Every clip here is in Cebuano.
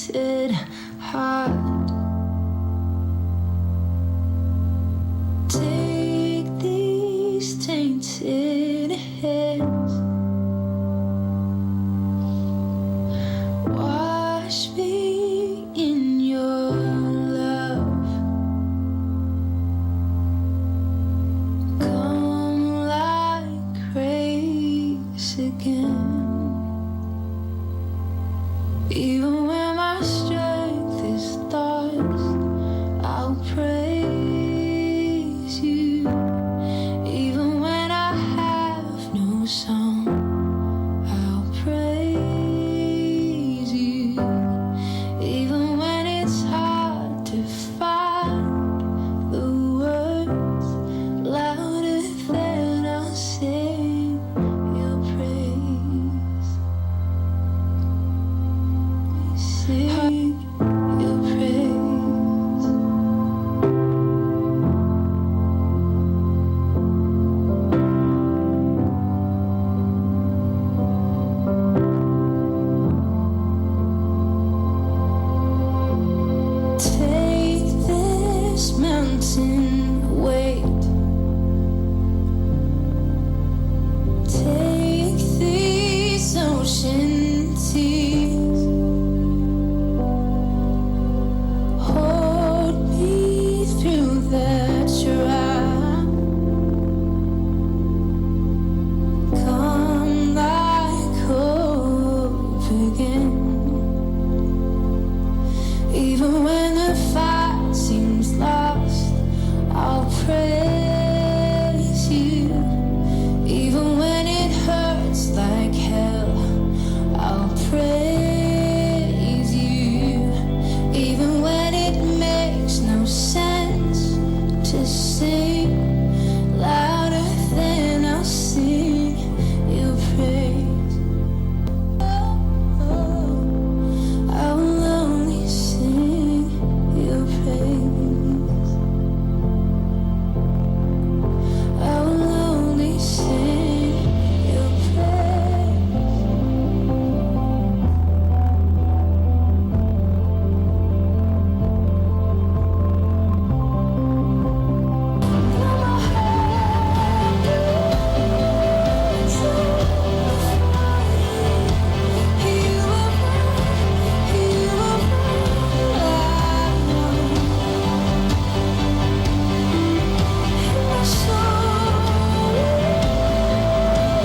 Tainted heart. Take these tainted hands. Wash me in your love. Come like grace again. Even when my strength is lost, I'll praise you. Even when I have no song, I'll praise you. Even when it's hard to find the words, louder than I'll sing your praise. Sing your praise. Take this mountain weight. Take these ocean tears. Hold me through the trial. Come like hope again. Even when the fight seems lost, I'll praise you. Even when it hurts like hell, I'll praise you. Even when it makes no sense to sing, louder than I'll sing your praise. Oh, I will only sing your praise. I will only sing your praise. Fill my hands with fire. You are, you are all I want. My soul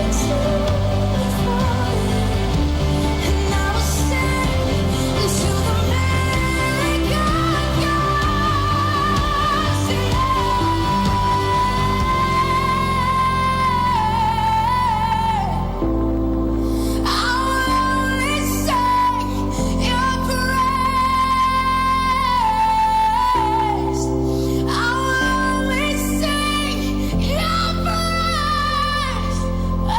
is on fire, and I will sing until the miracle comes. Yeah. I will only sing your praise. I will only sing your praise. Oh,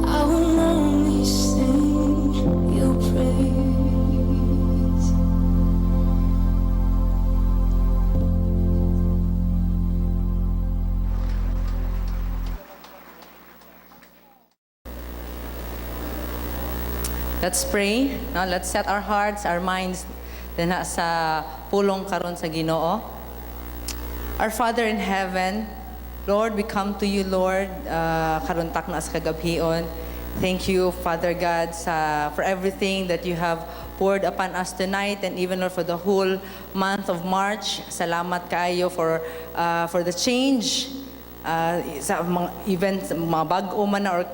I will only sing your praise. Let's pray. No? Let's set our hearts, our minds dinha sa pulong karon sa Ginoo. Our Father in heaven, Lord, we come to you, Lord, karon takna sa kagabhion. Thank you, Father God, for everything that you have poured upon us tonight and even, Lord, for the whole month of March. Salamat kaayo for the change sa mga events, mga bag-o man na or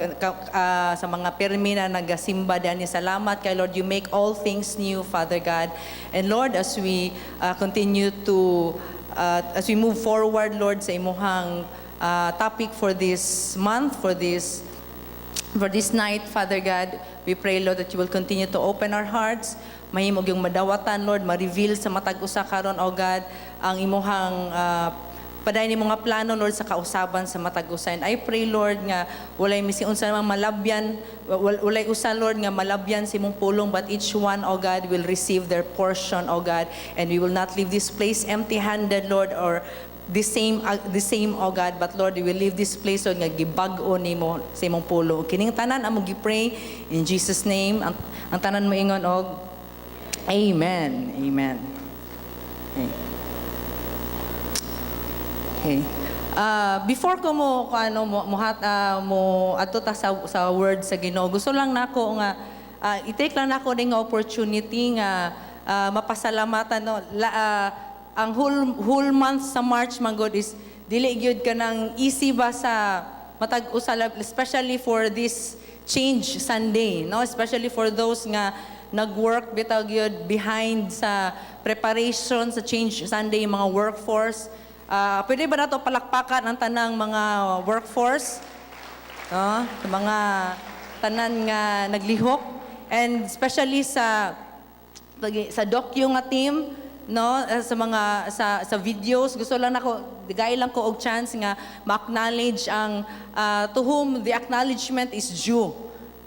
sa mga pirmi na nagasimba diani. Salamat kay Lord, you make all things new, Father God. And Lord, as we continue to as we move forward, Lord, sa imuhang topic for this month, for this night, Father God, we pray, Lord, that you will continue to open our hearts. Mahimo yung madawatan, Lord, ma-reveal sa matag usa karon, O God, ang imuhang padayon nimo nga plano, Lord, sa kausaban sa matag usa. And I pray, Lord, nga walay misi unsa mang malabyan, walay usa, Lord, nga malabyan sa imong pulong, but each one, O God, will receive their portion, O God, and we will not leave this place empty-handed, Lord, or the same, O God, but Lord, we will leave this place, Lord, nga gibag-o nimo sa imong pulong. Kining tanan among gi-pray in Jesus' name. Ang tanan moingon og amen. Amen. Okay. Okay. Before ko mo ano mo muhat mo adto ta sa word sa Ginoo, gusto lang nako nga i-take lang nako ning nga opportunity nga mapasalamatan, no, ang whole month sa March man gud is dili gyud kanang easy ba sa matag usa, especially for this Change Sunday, no, especially for those nga nag-work bitaw gyud behind sa preparation sa Change Sunday, mga workforce. Pwede ba nato palakpakan ang tanang mga workforce? No? Sa mga tanan nga naglihok and especially sa docu nga team, no, sa mga sa videos. Gusto lang nako, gay lang ko og chance nga ma-acknowledge ang to whom the acknowledgement is due,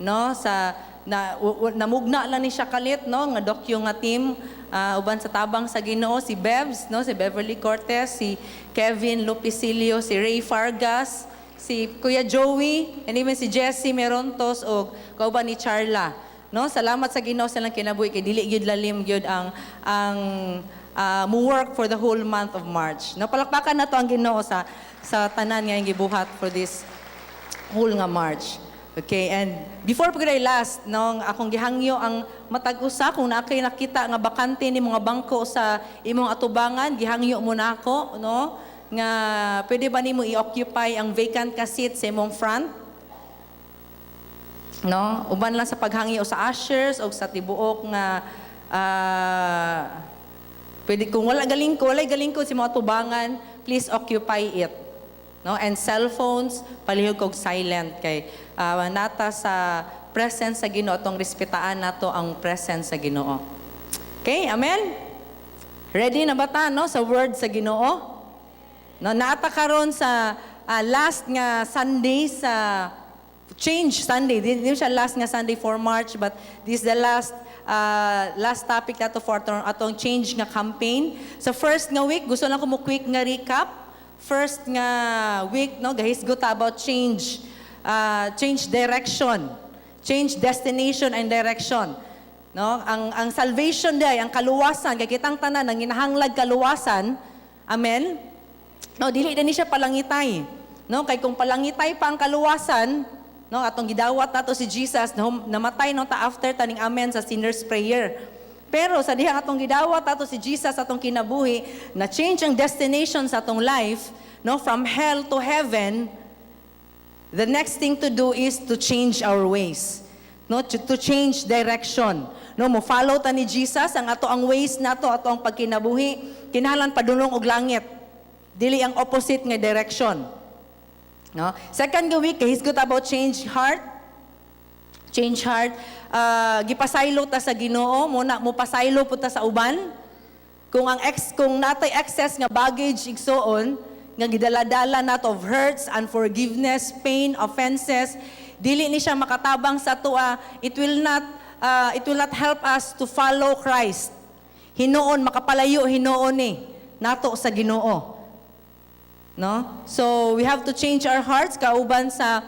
no, sa na namugna lang ni siya kalit, no, nga docu nga team, uban sa tabang sa Ginoo, si Bevs, no, si Beverly Cortez, si Kevin Lupicilio, si Ray Fargas, si Kuya Joey, and even si Jesse Merontos og kauban ni Charla, no. Salamat sa Ginoo sa ilang kinabuhi kay dili gyud lalim gyud ang mo work for the whole month of March, no. Palakpakan nato ang Ginoo sa tanan nga iyang gibuhat for this whole nga March. Okay, and before pa gud last, no, akong gihangyo ang matag usa, kung naa kay nakita nga bakante ni mga bangko sa imong atubangan, gihangyo mo na ako, no, nga pwede ba nimo i-occupy ang vacant ka seat sa imong front? No, uban lang sa paghangyo sa ushers o sa tibuok nga pwede kung wala galing ko, walay galing ko sa mga tubangan, please occupy it. No? And cellphones, palihog kog silent kay nata sa presence sa Ginoo, atong respetaan nato ang presence sa Ginoo. Okay, amen? Ready na ba ta, no, sa word sa Ginoo? No, naata karon sa last nga Sunday sa Change Sunday. Di siya last nga Sunday for March, but this is the last topic nato for atong change nga campaign. Sa first nga week, gusto lang ko mo quick nga recap. First nga week, no, gahisgot ta about change, change direction, change destination and direction. No, ang salvation day, ang kaluwasan, kay kitang tanan ang ginahanglag kaluwasan. Amen. No, dili na ni siya palangitay. No, kay kung palangitay pa ang kaluwasan, no, atong gidawat nato si Jesus, no, namatay no ta after taning amen sa sinner's prayer. Pero sa dihang atong gidawat nato si Jesus atong kinabuhi, na change ang destination sa atong life, no, from hell to heaven, the next thing to do is to change our ways. No, to change direction. No, mo follow ta ni Jesus ang ato ang ways nato, ato ang pagkinabuhi, kinahanglan padulong og langit. Dili ang opposite nga direction. No? Second nga week, kahisgot about change heart. Change heart. Gipasaylo ta sa Ginoo, mo na mo pasaylo pud ta sa uban. Kung natay excess nga baggage, igsuon, nga gidala-dala nato of hurts, unforgiveness, pain, offenses, dili ni siya makatabang sa atoa. It will not help us to follow Christ. Hinuon makapalayo hinuon ni nato sa Ginoo. No? So we have to change our hearts kauban sa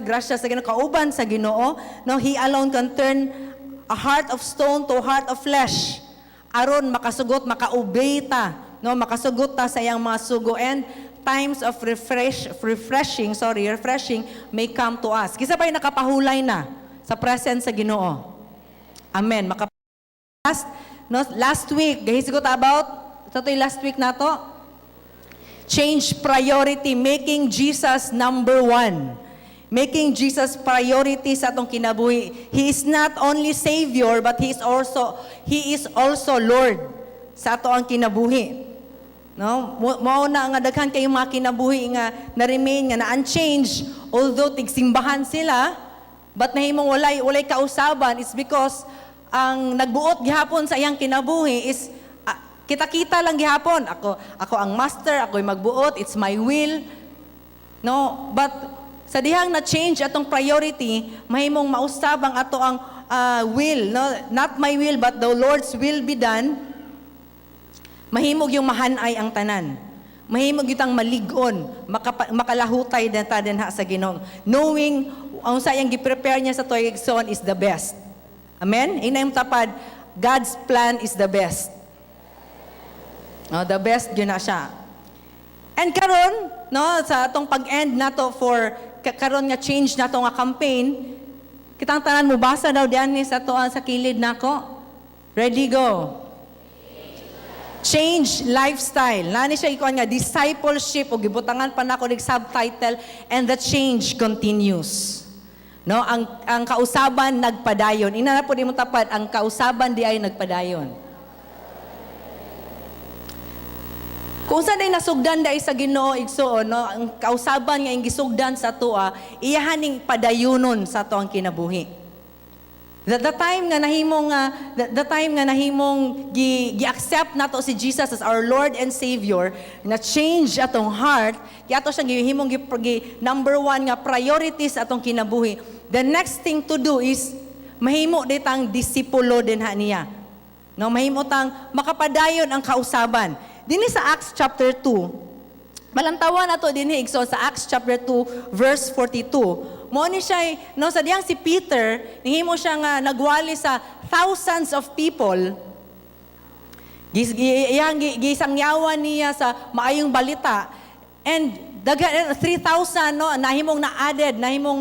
grasya sa Ginoo, kauban sa Ginoo. No, He alone can turn a heart of stone to a heart of flesh. Aron makasugot, maka-obey ta, no, makasugot ta sa iyang mga sugo and times of refreshing, sorry, refreshing may come to us. Kinsa pa'y nakapahulay na sa presence sa Ginoo? Amen. Maka last, no, last week, gahisgot about ito yung last week nato. Change priority, making Jesus number one. Making Jesus priority sa atong kinabuhi. He is not only Savior, but He is also Lord sa ato ang kinabuhi. No? Mao na nga daghan kayong mga kinabuhi nga na remain nga na unchanged although tigsimbahan sila, but nahimong walay kausaban. It's because ang nagbuot gihapon sa iyang kinabuhi is kita-kita lang gihapon. Ako ang master, ako'y magbuot, it's my will. No, but sa dihang na change atong priority, mahimong mausab ang ato ang will, no? Not my will but the Lord's will be done. Mahimog yung mahanay ang tanan. Mahimo gyud tang malig-on, makalahutay na ta dinha sa Ginoo. Knowing ang sa iyang gi-prepare niya sa atoa, igsoon, is the best. Amen? Ingna imong tapad, "God's plan is the best." No, the best gyud na siya. And karon, no, sa atong pag-end nato for karon nga change nato nga campaign, kitang tanan mo basa daw diyan ni sa atoang sa kilid nako. Ready, go. Change lifestyle. Nani siya ikuan nga discipleship o gibutangan pa nako nig subtitle, "And the change continues." No, ang kausaban nagpadayon. Ingna na pod imong tapad, "Ang kausaban di ay nagpadayon." Kung sa day nasugdan dai sa Ginoo, igsuon, no, ang kausaban nga ing gisugdan sa atoa, iyahan ning padayunon sa ato ang kinabuhi. The time nga nahimong gi-accept nato si Jesus as our Lord and Savior, na change atong heart, kaya ato siyang gihimong gi number one nga priorities atong kinabuhi. The next thing to do is mahimo ditang disipulo dinha niya. No, mahimo tang makapadayon ang kausaban. Dinhi sa Acts chapter 2, malantawan nato dinhi, igsoon, sa Acts chapter 2 verse 42. Mo ni siya, no, sa diyang si Peter nihimo siya nga nagwali sa thousands of people. Iyang gisangyawan niya sa maayong balita and daga 3,000, no, nahimong na added, nahimong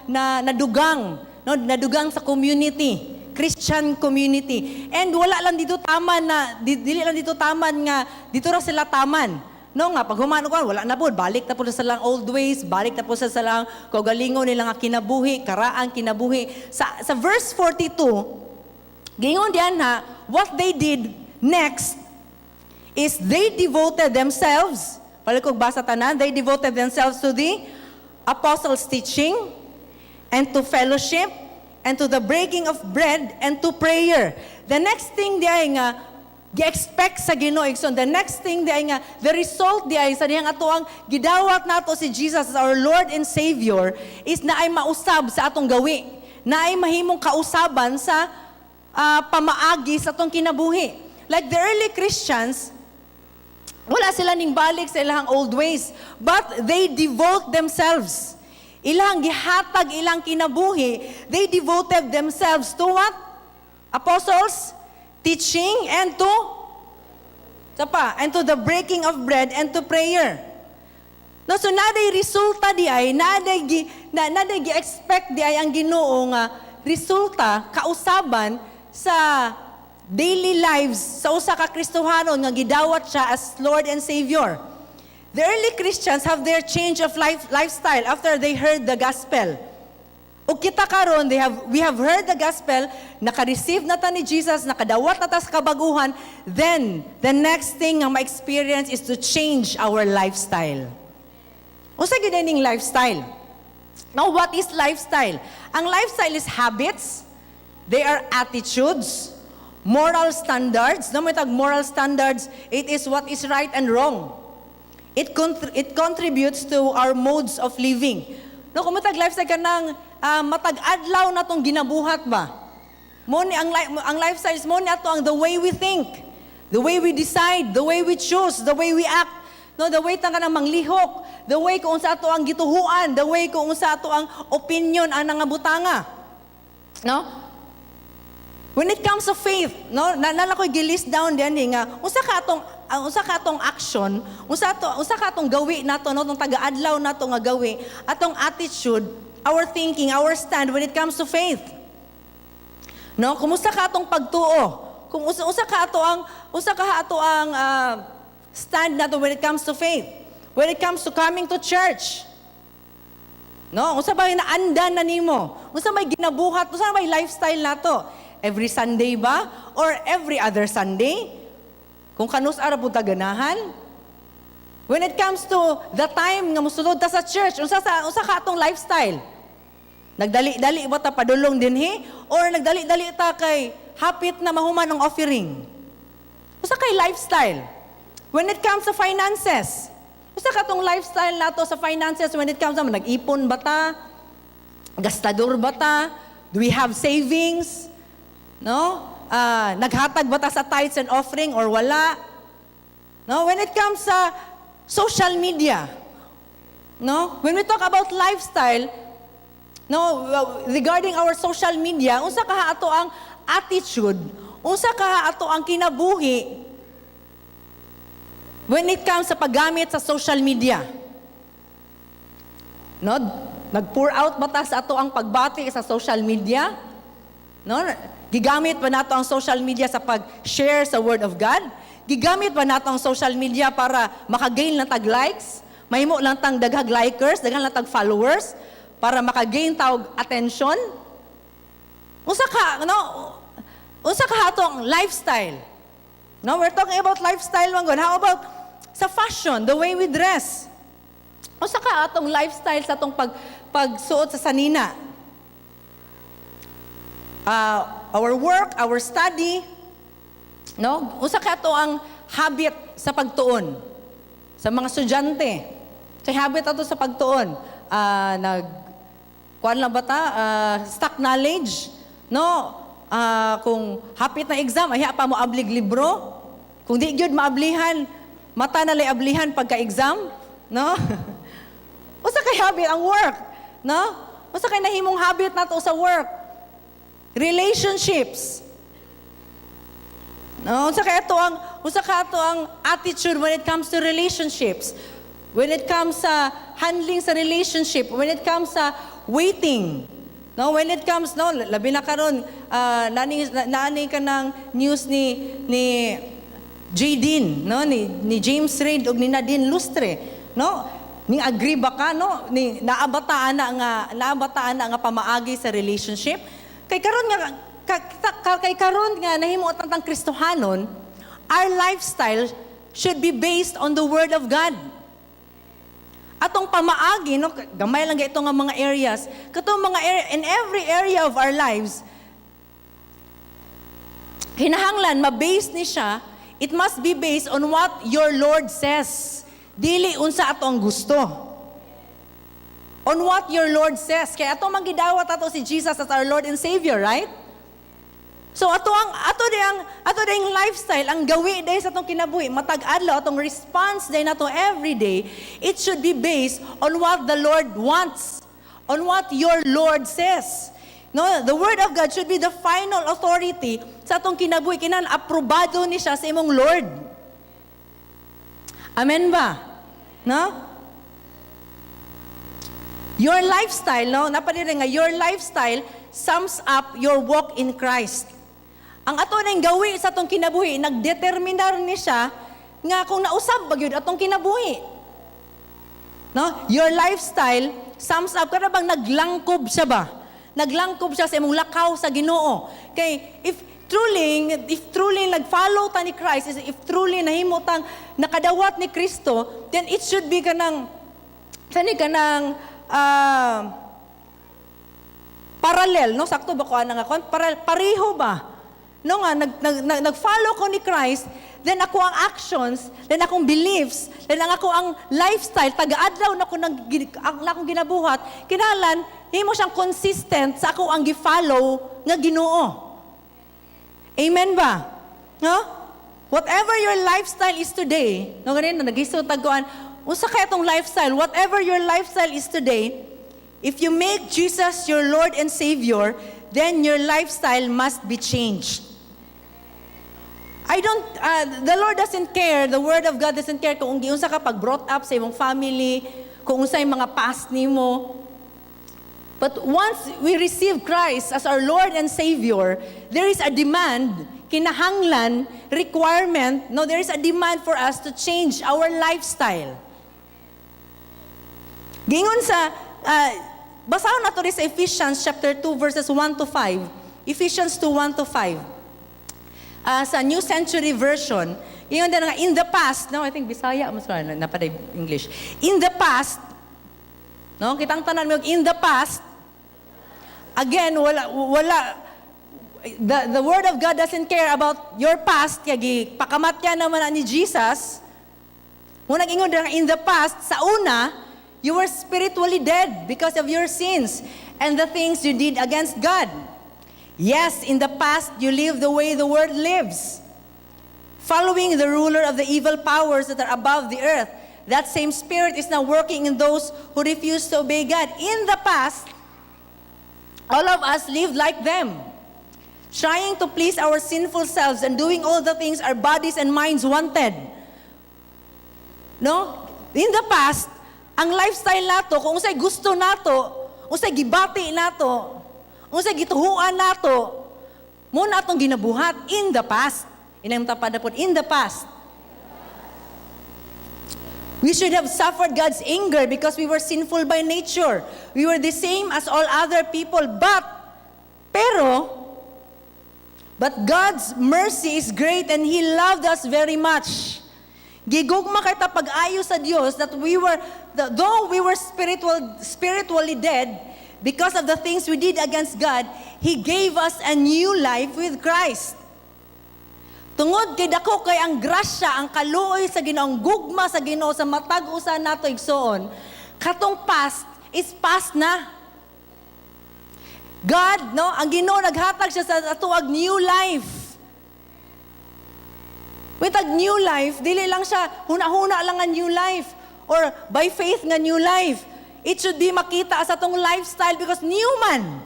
na nadugang, no, nadugang sa community, Christian community. And wala lang dito taman na dili lang dito taman nga dito ra sila taman. No, nga pag humano ko, wala na po, balik na po sa lang old ways, balik na po sa silang kaugalingon nila nga kinabuhi, karaang kinabuhi. Sa verse 42, gingon diyan ha, what they did next is they devoted themselves, balik kog basa tanan, they devoted themselves to the apostles' teaching and to fellowship and to the breaking of bread and to prayer. The next thing diay nga gi-expect sa Ginoo, igsoon, the next thing diay nga the result diay sa diyang ato ang gidawat nato si Jesus as our Lord and Savior is na ay mausab sa atong gawi, na ay mahimong kausaban sa pamaagi sa atong kinabuhi. Like the early Christians, wala sila ning balik sa ilang old ways, but they devote themselves. Ilang gihatag ilang kinabuhi, they devoted themselves to what? Apostles, teaching, and to sa pa, and to the breaking of bread and to prayer. No, so naday resulta di ay, naday gi-expect di ay ang Ginoo nga resulta kausaban sa daily lives sa usa ka Kristohanon nga gidawat siya as Lord and Savior. The early Christians have their change of lifestyle after they heard the gospel. Ug kita karon, they have we have heard the gospel, naka-receive na ta ni Jesus, nakadawat na ta sa kabaguhan, then the next thing nga ma-experience is to change our lifestyle. Unsa gyud ning lifestyle? Now, what is lifestyle? Ang lifestyle is habits, they are attitudes, moral standards. No, may tag moral standards, it is what is right and wrong. It contributes to our modes of living. No, kung matag lifestyle ka ng matag adlaw na tong ginabuhat ba? Mo ni ang lifestyle is mo ni ato ang the way we think, the way we decide, the way we choose, the way we act. No, the way ta kanang manglihok, the way kung unsa ato ang gituhuan, the way kung unsa ato ang opinion ang nangabutanga. No? When it comes to faith, no, na ko gi-list down din eh, nga unsa ka atong action, unsa ka atong gawi nato, no, tong taga-adlaw nato nga gawi, atong attitude, our thinking, our stand when it comes to faith. No, kumusta ka atong pagtuo? Kung usa ka ato ang stand nato when it comes to faith? When it comes to coming to church. No, unsa ba naandan na nimo? Unsa may ginabuhat? Unsa may lifestyle nato? Every Sunday ba? Or every other Sunday? Kung kanus ara pud ta ganahan? When it comes to the time nga mosulod ta sa church, unsa ka atong lifestyle? Nagdali-dali ba ta padulong dinhi or nagdali-dali ta kay hapit na mahuman ang offering? Unsa kay lifestyle? When it comes to finances, unsa ka tong lifestyle nato sa finances when it comes to nag-ipon ba ta? Gastador ba ta? Do we have savings? No? Naghatag ba ta sa tithes and offering or wala? No, when it comes sa social media? No? When we talk about lifestyle, no, regarding our social media, unsa kaha ato ang attitude, unsa kaha ato ang kinabuhi when it comes sa paggamit sa social media? No? Nag-pour out ba ta sa ato ang pagbati sa social media? No? Gigamit ba nato ang social media sa pag-share sa Word of God? Gigamit ba nato ang social media para makagain lang tag likes? Mahimo lang tang daghag likers, daghan lang tag followers para makagain ta og attention? Unsa ka, no? Unsa ka ato ang lifestyle? No, we're talking about lifestyle man gud. How about sa fashion, the way we dress? Unsa ka atong lifestyle sa atong pagsuot sa sanina? Our work, our study, no? Unsa ka ato ang habit sa pagtuon sa mga estudyante? Sa habit ato sa pagtuon, nag kuan lang ba ta? Stock knowledge, no? Kung hapit na exam, ayha pa mo ablig libro. Kung di gyud maablihan, mata na lay ablihan pagka-exam, no? Unsa kay habit ang work, no? Unsa kay nahimong habit nato sa work? Relationships. No, unsa kay ato ang attitude when it comes to relationships? When it comes sa handling sa relationship, when it comes sa waiting. No, when it comes, no, labi na karon nani ka ng news ni Jadine, no, ni James Reid ug ni Nadine Lustre, no? Ning agree ba ka, no? Ni naabataan na nga pamaagi sa relationship? Kay karon nga nahimo tang tang Kristohanon, our lifestyle should be based on the Word of God. Atong pamaagi, no, gamay lang ito nga mga areas, katong mga area, in every area of our lives, kinahanglan ma-base ni siya, it must be based on what your Lord says. Dili unsa ato ang gusto. On what your Lord says. Kaya ato manggidawat ato si Jesus as our Lord and Savior, right? So ato di ang lifestyle, ang gawi day sa atong kinabuhi, matag adlaw atong response day nato every day, it should be based on what the Lord wants, on what your Lord says. No, the Word of God should be the final authority sa atong kinabuhi, kinan aprobado ni siya sa imong Lord. Amen ba? No? Your lifestyle, no? Napadiri nga, your lifestyle sums up your walk in Christ. Ang ato nang gawi sa atong kinabuhi, nagdeterminar ni siya nga kung nausab ba gyud atong kinabuhi. No? Your lifestyle sums up kada bang naglangkob siya ba? Naglangkob siya sa imong lakaw sa Ginoo. Kay if truly nag-follow ta ni Christ, if truly nahimo tang nakadawat ni Kristo, then it should be kanang sani kanang parallel, no? Sakto ba ko ana nga kon? Pareho ba? No nga nag-follow ko ni Christ, then ako ang actions, then akong beliefs, then ang ako ang lifestyle, taga-adlaw na ko nang ang na akong ginabuhat, kinahanglan himo siyang consistent sa ako ang gi-follow nga Ginoo. Amen ba? No? Whatever your lifestyle is today, no, ganin na nagisod tagkuan, unsa kay atong lifestyle? Whatever your lifestyle is today, if you make Jesus your Lord and Savior, then your lifestyle must be changed. I don't, the Lord doesn't care, the Word of God doesn't care kung giunsa ka pag brought up sa imong family, kung unsay mga past nimo. But once we receive Christ as our Lord and Savior, there is a demand, kinahanglan, requirement, no, there is a demand for us to change our lifestyle. Gingon sa, basahon nato rin sa Ephesians chapter 2 verses 1 to 5. Ephesians 2, 1 to 5. Sa New Century Version, yun din nga, in the past, no, I think Bisaya, mas na napaday English. In the past, no, kitang tanan mo, in the past, again, wala, wala, the Word of God doesn't care about your past, kaya pakamatya naman na ni Jesus. Kung nag-ingon nga, in the past, sa una, you were spiritually dead because of your sins and the things you did against God. Yes, in the past, you lived the way the world lives, following the ruler of the evil powers that are above the earth, That same spirit is now working in those who refuse to obey God. In the past, all of us lived like them, trying to please our sinful selves and doing all the things our bodies and minds wanted. No? In the past, ang lifestyle nato, kung unsay gusto nato, unsay gibati nato, unsay gituhuan nato, mao na atong ginabuhat in the past. Inang tapad na po, in the past. We should have suffered God's anger because we were sinful by nature. We were the same as all other people, but, pero, but God's mercy is great and He loved us very much. Gigugma kay ta pag-ayo sa Dios that though we were spiritually dead, because of the things we did against God, He gave us a new life with Christ. Tungod kay dako kay ang grasya, ang kaluoy sa Ginoo, ang gugma sa Ginoo sa matag usa nato, igsoon, katong past is past na. God, no, ang Ginoo naghatag siya sa atoag new life. With a new life, dili lang siya huna-huna lang ang new life or by faith nga new life. It should be makita sa atong lifestyle because new man.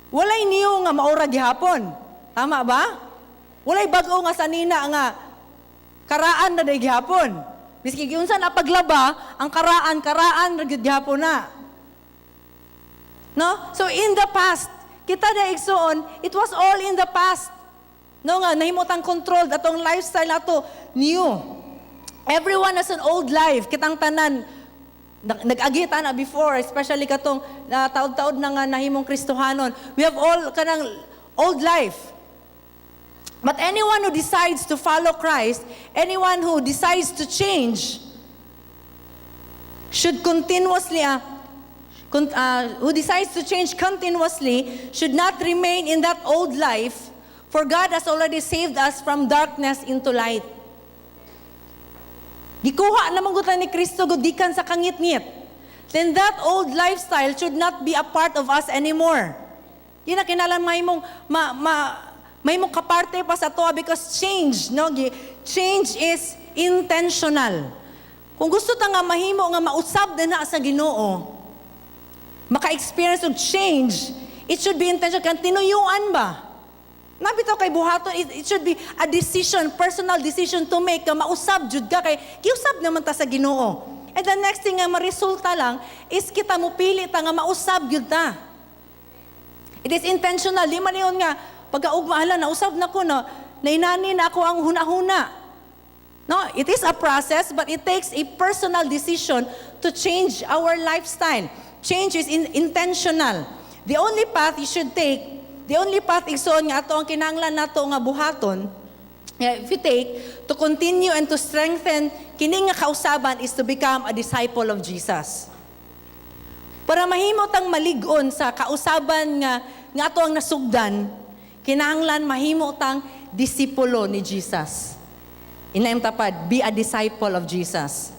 Walay new nga maura gihapon. Tama ba? Walay bag-o nga sanina nga karaan na day gihapon. Biski giunsa na paglaba, ang karaan, karaan ra gyud gihapon na. No? So in the past, kita na, igsuon, it was all in the past. No nga nahimutang controlled atong lifestyle nato new. Everyone has an old life. Kitang tanan nag-agi ta na before, especially katong na taod-taod na nga nahimong Kristohanon. We have all kanang old life. But anyone who decides to follow Christ, anyone who decides to change, should continuously, who decides to change continuously, should not remain in that old life, for God has already saved us from darkness into light. Gikuha naman gud ni Kristo gud gikan sa kangitngit. Then that old lifestyle should not be a part of us anymore. Di na kinahanglan mahimong ma, ma mahimong kaparte pa sa atoa because change, no? Change is intentional. Kung gusto ta nga mahimo nga mausab din na sa Ginoo, maka-experience og change, it should be intentional. Kan tinuyuan ba? Nabitaw kay buhaton, it should be a decision, personal decision to make, ka mausab jud ka kay giusab naman ta sa Ginoo. And the next thing nga maresulta lang is kita mo pili ta nga mausab gyud ta. It is intentional. Di man yun nga, pagkaugma, hala, nausab na ko, no, nainani na ako ang huna-huna. No, it is a process, but it takes a personal decision to change our lifestyle. Change is intentional. The only path you should take, the only path, igsoon, nga ato ang kinahanglan nato nga buhaton, if you take, to continue and to strengthen kini nga kausaban is to become a disciple of Jesus. Para mahimo tang malig-on sa kausaban nga nga ato ang nasugdan, kinahanglan mahimo tang disipulo ni Jesus. Inayong tapad, be a disciple of Jesus.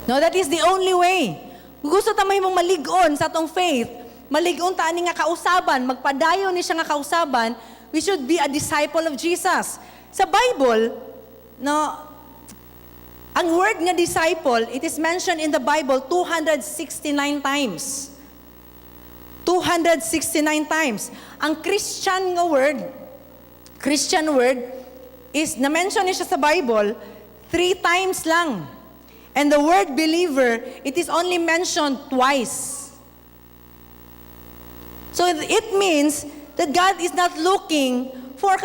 No, that is the only way. Kung gusto ta mahimong malig-on sa atong faith, malig-on ta ani nga kausaban, magpadayon ni siya nga kausaban, we should be a disciple of Jesus. Sa Bible, no, ang word nga disciple, it is mentioned in the Bible 269 times. 269 times. Ang Christian nga word, Christian word, is na-mention ni siya sa Bible three times lang. And the word believer, it is only mentioned twice. So it means that God is not looking for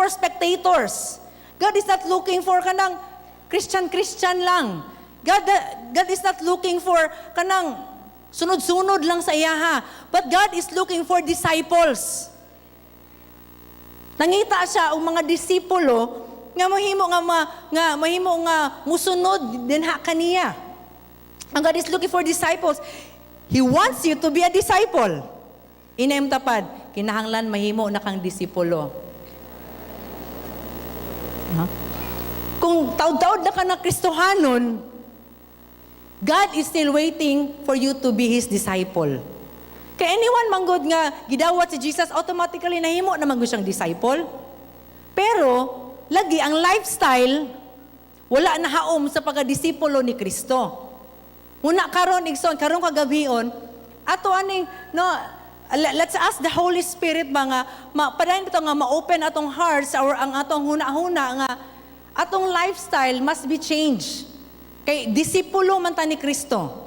spectators. God is not looking for kanang Christian-Christian lang. God is not looking for kanang sunod-sunod lang sa iyaha. But God is looking for disciples. Nangita siya og mga disipulo nga mahimo nga musunod dinha kaniya. Ang God is looking for disciples. He wants you to be a disciple. Inayom tapad, kinahanglan mahimo na kang disipulo. Ha? Kung taud-taud na ka na Kristohanon, God is still waiting for you to be His disciple. Kay anyone manggod nga gidawat si Jesus, automatically nahimo na man gud siyang disciple. Pero lagi ang lifestyle Wala na haom sa pagkadisipulo ni Kristo. Muna karon, igsoon, karong kagabion, ato aning, no, let's ask the Holy Spirit mga ma, padayon bitaw nga ma-open atong hearts or ang atong huna-huna nga atong lifestyle must be changed. Kay disipulo man ta ni Kristo.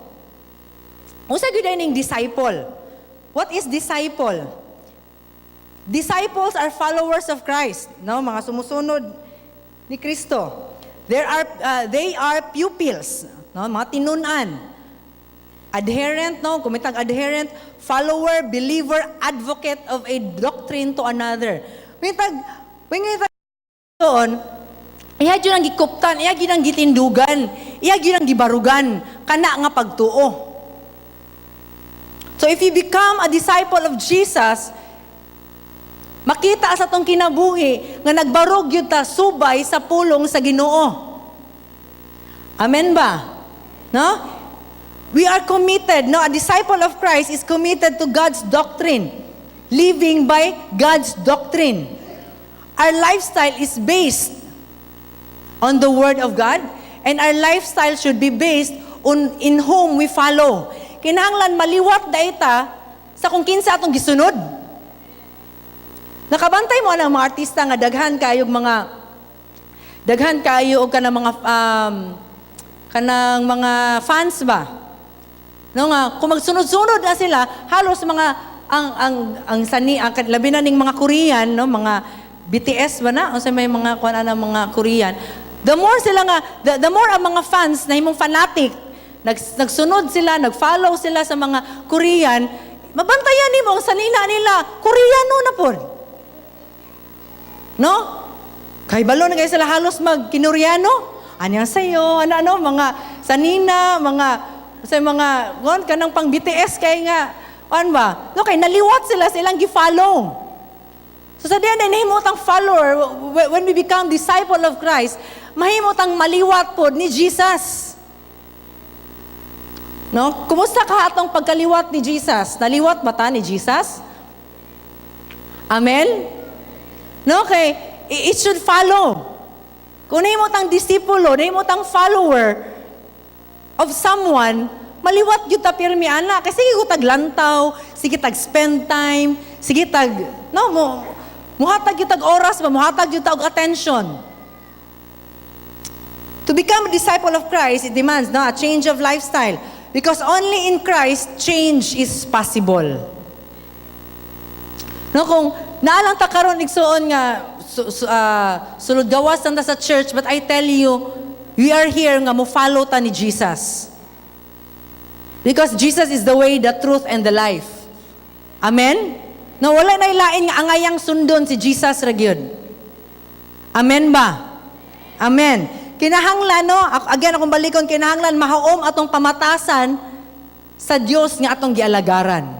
Unsa gyud ning disciple? What is disciple? Disciples are followers of Christ, no? Mga sumusunod ni Kristo. There are they are pupils, no? Mga tinun-an. Adherent, no? Kumitag adherent, follower, believer, advocate of a doctrine to another. Mitag doon, iya gyud ang gikuptan, iya gyud ang gitindugan, iya gyud ang gibarugan, kana nga pagtuo. So if you become a disciple of Jesus, makita sa atong kinabuhi nga nagbarog gyud ta subay sa pulong sa Ginoo. Amen ba? No? We are committed, no? A disciple of Christ is committed to God's doctrine, living by God's doctrine. Our lifestyle is based on the Word of God, and our lifestyle should be based on in whom we follow. Kinahanglan maliwat da sa kung kinsa atong gisunod. Nakabantay mo ang mga artista nga daghan kayo og kanang mga fans ba? No nga kung magsunod-sunod na sila, halos mga ang sani ang labi na ning mga Korean, no, mga BTS ba na, unsa may mga kuan ana, mga Korean. The more sila nga the more ang mga fans na himong fanatic, nagsunod sila, nagfollow sila sa mga Korean, mabantayan nimo ang sanina nila, Koreano na pod. No? Kay balo na kayo sila halos mag Kinuryano. Anya sayo, ano ano, mga sanina, mga sa mga gon kanang pang BTS kay nga an ba? No, kay naliwat sila sa ilang gi-follow. So sa diyan ay nahimo tang follower, when we become disciple of Christ, mahimo tang maliwat pod ni Jesus. No? Kumusta ka atong pagkaliwat ni Jesus? Naliwat ba ta ni Jesus? Amen? No, kay it should follow. Kung nahimo tang disipulo, nahimo tang follower of someone, maliwat gyud ta pirmi ana kasi sige tag lantaw, sige tag spend time, sige tag, no, mo muhatag gyud tag oras ba, muhatag gyud ta og attention. To become a disciple of Christ, it demands, no, a change of lifestyle. Because only in Christ, change is possible. No, kung naalang ta karon, igsuon, nga sulod gawas ta sa church, but I tell you, we are here nga mo follow ta ni Jesus. Because Jesus is the way, the truth, and the life. Amen? No, wala na ilain nga angayang sundon si Jesus ra gyud. Amen ba? Amen. Kinahanglan, no, again, akong balikon, kinahanglan mahaom atong pamatasan sa Dios nga atong gialagaran.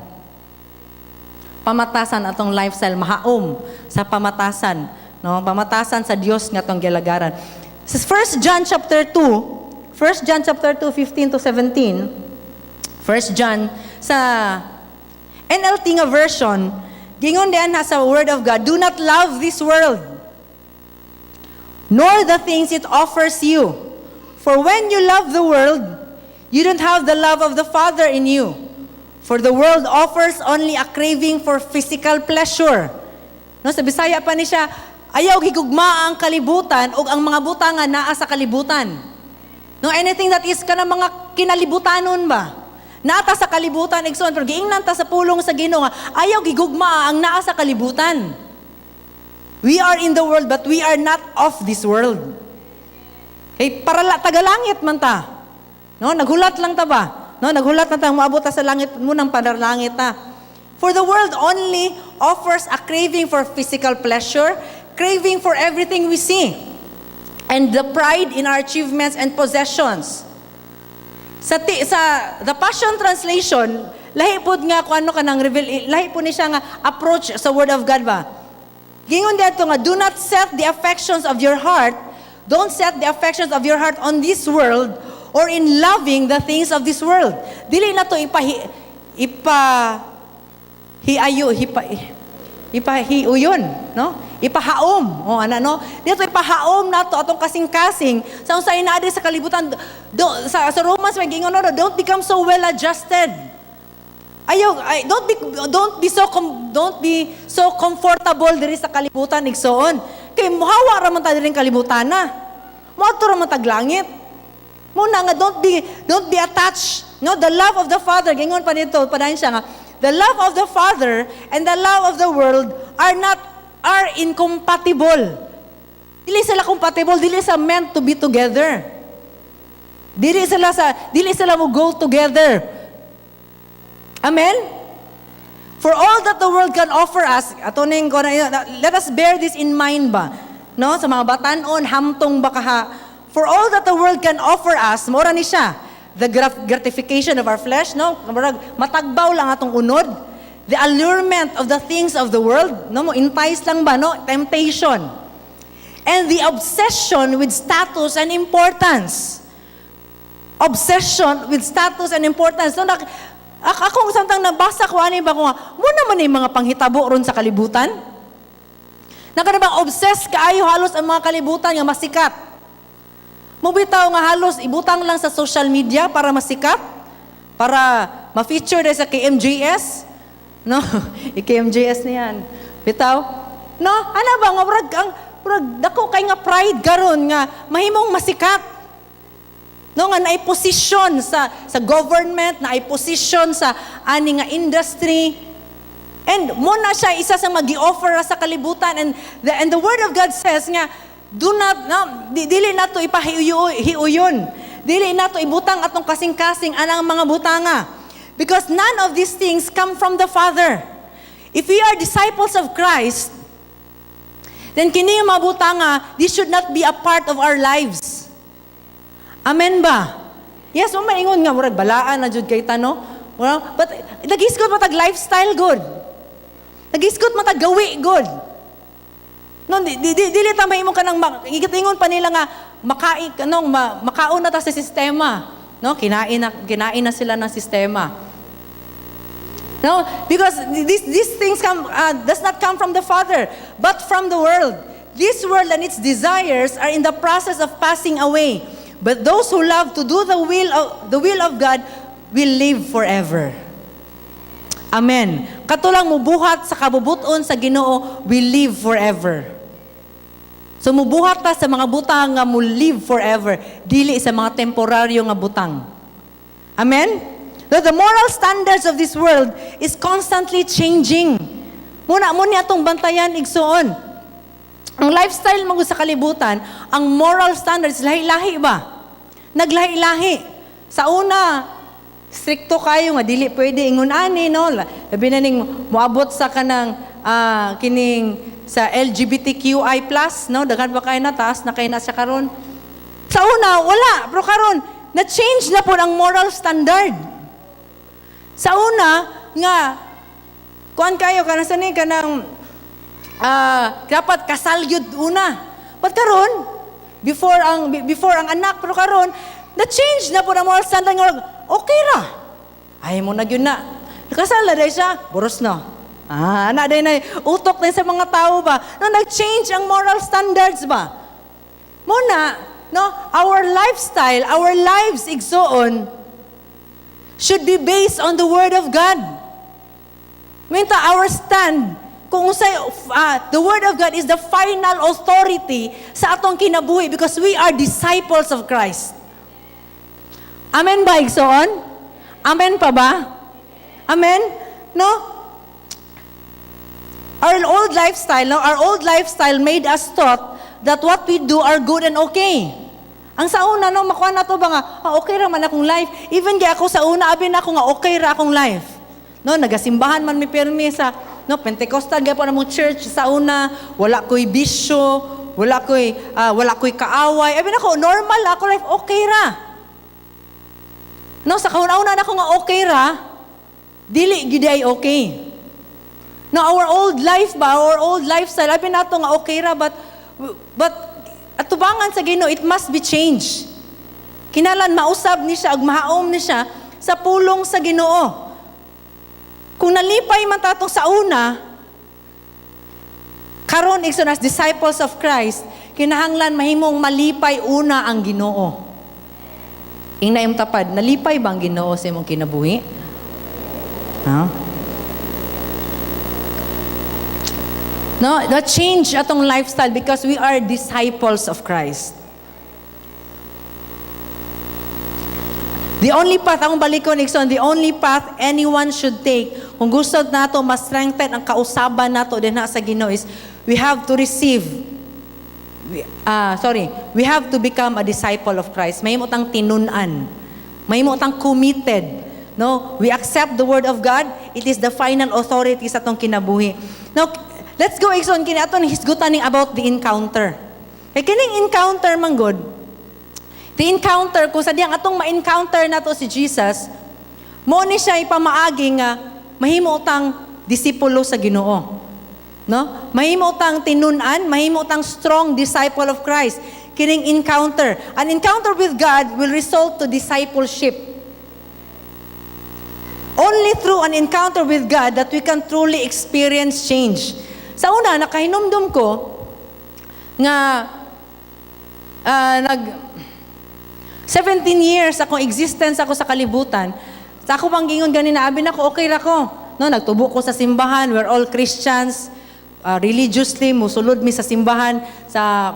Pamatasan atong lifestyle mahaom sa pamatasan, no? Pamatasan sa Dios nga atong gialagaran. Sa 1 John chapter 2, 1 John chapter 2, 15 to 17, 1 John sa NLT nga version, gingon diyan ha sa Word of God, "Do not love this world, nor the things it offers you. For when you love the world, you don't have the love of the Father in you. For the world offers only a craving for physical pleasure." No, sa Bisaya pa ni siya, ayaw higugma ang kalibutan o ang mga butang nga naa sa kalibutan. No, anything that is kanang mga kinalibutanon ba? Naa ta sa kalibutan, igsoon, pero giingnan ta sa pulong sa Ginoo nga ayaw gigugma ang naa sa kalibutan. We are in the world, but we are not of this world. Kay para la tagalangit man ta. No, naghulat lang ta ba? No, naghulat na ta, moabot ta sa langit munang panalangit ta. "For the world only offers a craving for physical pleasure, craving for everything we see, and the pride in our achievements and possessions." Sa The Passion Translation, lahi pod nga kung ano kanang reveal, lahi po ni siya nga approach sa Word of God ba. Gingon dito nga, "Do not set the affections of your heart, don't set the affections of your heart on this world or in loving the things of this world." Dili na to ipahi, ipa, hiayo, hipa, ipahiuyon, no? Ipahaom. O ana, no? Dito ipahaom nato atong kasing-kasing sa unsay naa sa kalibutan. Do, sa Romans may giingon, no, don't become so well adjusted. Ayaw ay, don't be so comfortable diri sa kalibutan, igsoon. Kay muhawa ra man ta diri kalibutan na. Moadto ra man tag langit. Muna nga don't be attached. No, the love of the Father, gingon pa nito, padayon siya nga, the love of the Father and the love of the world are not are incompatible. Dili sila compatible, dili sa meant to be together. Dili sila mo go together. Amen? For all that the world can offer us, ato ning ko na, let us bear this in mind ba? No, sa mga batanon, hamtong ba kaha. For all that the world can offer us, mora ni siya. The gratification of our flesh, no? Murag matagbaw lang atong unod. The allurement of the things of the world, no? Mo entice lang ba, no? Temptation. And the obsession with status and importance. Obsession with status and importance. No, ako samtang nabasa ko ani ba ko nga, mo naman yung mga panghitabo ron sa kalibutan. Naka na bang obsessed kaayo halos ang mga kalibutan nga masikat. Mubitaw nga halos ibutang lang sa social media para masikat, para ma-feature dahil sa KMJS. No, i-KMJS niyan. Bitaw. No, ana ba nga murag ang murag dako kay nga pride karon nga mahimong masikat. No, nga naay posisyon sa government, naay posisyon sa ani nga industry. And mo na siya isa sa magi-offer sa kalibutan and the word of God says nga do not, no, dili nato ipahiuyon. Dili nato ibutang atong kasing-kasing anang mga butanga. Because none of these things come from the Father. If we are disciples of Christ, then kini yung mga butanga, this should not be a part of our lives. Amen ba? Yes, mo maingon nga murag balaan na jud kay tano. Well, but nagisgot matag lifestyle good. Nagisgot matag gawi good. No, di, dili ta mahimo kanang ingon pa nila nga makai kanong makaon na ta sa sistema. No, kinain na sila ng sistema. No, because these things come does not come from the Father, but from the world. This world and its desires are in the process of passing away. But those who love to do the will of God will live forever. Amen. Katulang mubuhat sa kabubuton sa Ginoo will live forever. So mubuhat ta sa mga butang nga mo live forever, dili sa mga temporaryo nga butang. Amen? The moral standards of this world is constantly changing. Muna mo ni atong bantayan, igsuon. Ang lifestyle mo sa kalibutan, ang moral standards lahi-lahi ba? Naglahi-lahi. Sa una, strikto kayo nga dili pwede ingon ani, no? Labi na ning moabot sa kanang kining sa LGBTQI+, no? Daghan pa kayo na taas na kayo na siya karon. Sa una, wala, pero karon na-change na po ang moral standard. Sa una nga kuan kayo kanang sa ni kanang dapat kasal gyud una. But karon before ang anak, pero karon na-change na po ang moral standard nga okay ra. Ay mo na gyud na. Nakasal na dahil siya, boros na. Ah, ana day na utok din sa mga tao ba? No, nag-change ang moral standards ba? Muna, no, our lifestyle, our lives, igsoon, should be based on the Word of God. Minta, our stand, kung unsay, the Word of God is the final authority sa atong kinabuhi because we are disciples of Christ. Amen ba, igsoon? Amen pa ba? Amen? No? Our old lifestyle, no? Our old lifestyle made us thought that what we do are good and okay. Ang sa una, no, makuha na to ba nga, ah, okay ra man akong life. Even kaya ako sa una, abi na ako nga okay ra akong life. No, nagasimbahan man mi permi sa, no, Pentecostal gyapon among church sa una, wala ko'y bisyo, wala ko'y kaaway. Abi na ako normal ako life, okay ra. No, sa kauna-una na ako nga okay ra, dili gid ay okay. No, our old life ba, our old lifestyle, abi nato nga okay ra, but atubangan sa Ginoo, it must be changed. Kinalan mausab ni siya ug mahaom ni siya sa pulong sa Ginoo. Kung nalipay man tatong sa una, karon Karon, igsoon, as disciples of Christ, kinahanglan mahimong malipay una ang Ginoo. Ingna imong tapad, nalipay ba ang Ginoo sa imong kinabuhi? Ha? No, that change atong lifestyle because we are disciples of Christ. The only path, akong balikon, igsoon, the only path anyone should take, kung gusto nato ma-strengthen ang kausaban nato dinha sa Ginoo is, we have to receive, we, sorry, we have to become a disciple of Christ. Mahimo tang tinun-an. Mahimo tang committed. No? We accept the word of God. It is the final authority sa atong kinabuhi. Now, let's go, igsoon, kini aton hisgutan ning about the encounter. Kay kining encounter man gud, the encounter, kung sa diyang atong ma-encounter nato si Jesus, mo ni siya ipamaagi nga mahimo tang disipulo sa Ginoo. No? Mahimo tang tinun-an, mahimo tang strong disciple of Christ. Kining encounter. An encounter with God will result to discipleship. Only through an encounter with God that we can truly experience change. Sa una, nakahinumdum ko nga nag 17 years akong existence ako sa kalibutan. Sa ako pang gingon gani na abi nako okay ra ko. No, nagtubo ko sa simbahan, we're all Christians. Religiously musulod mi sa simbahan sa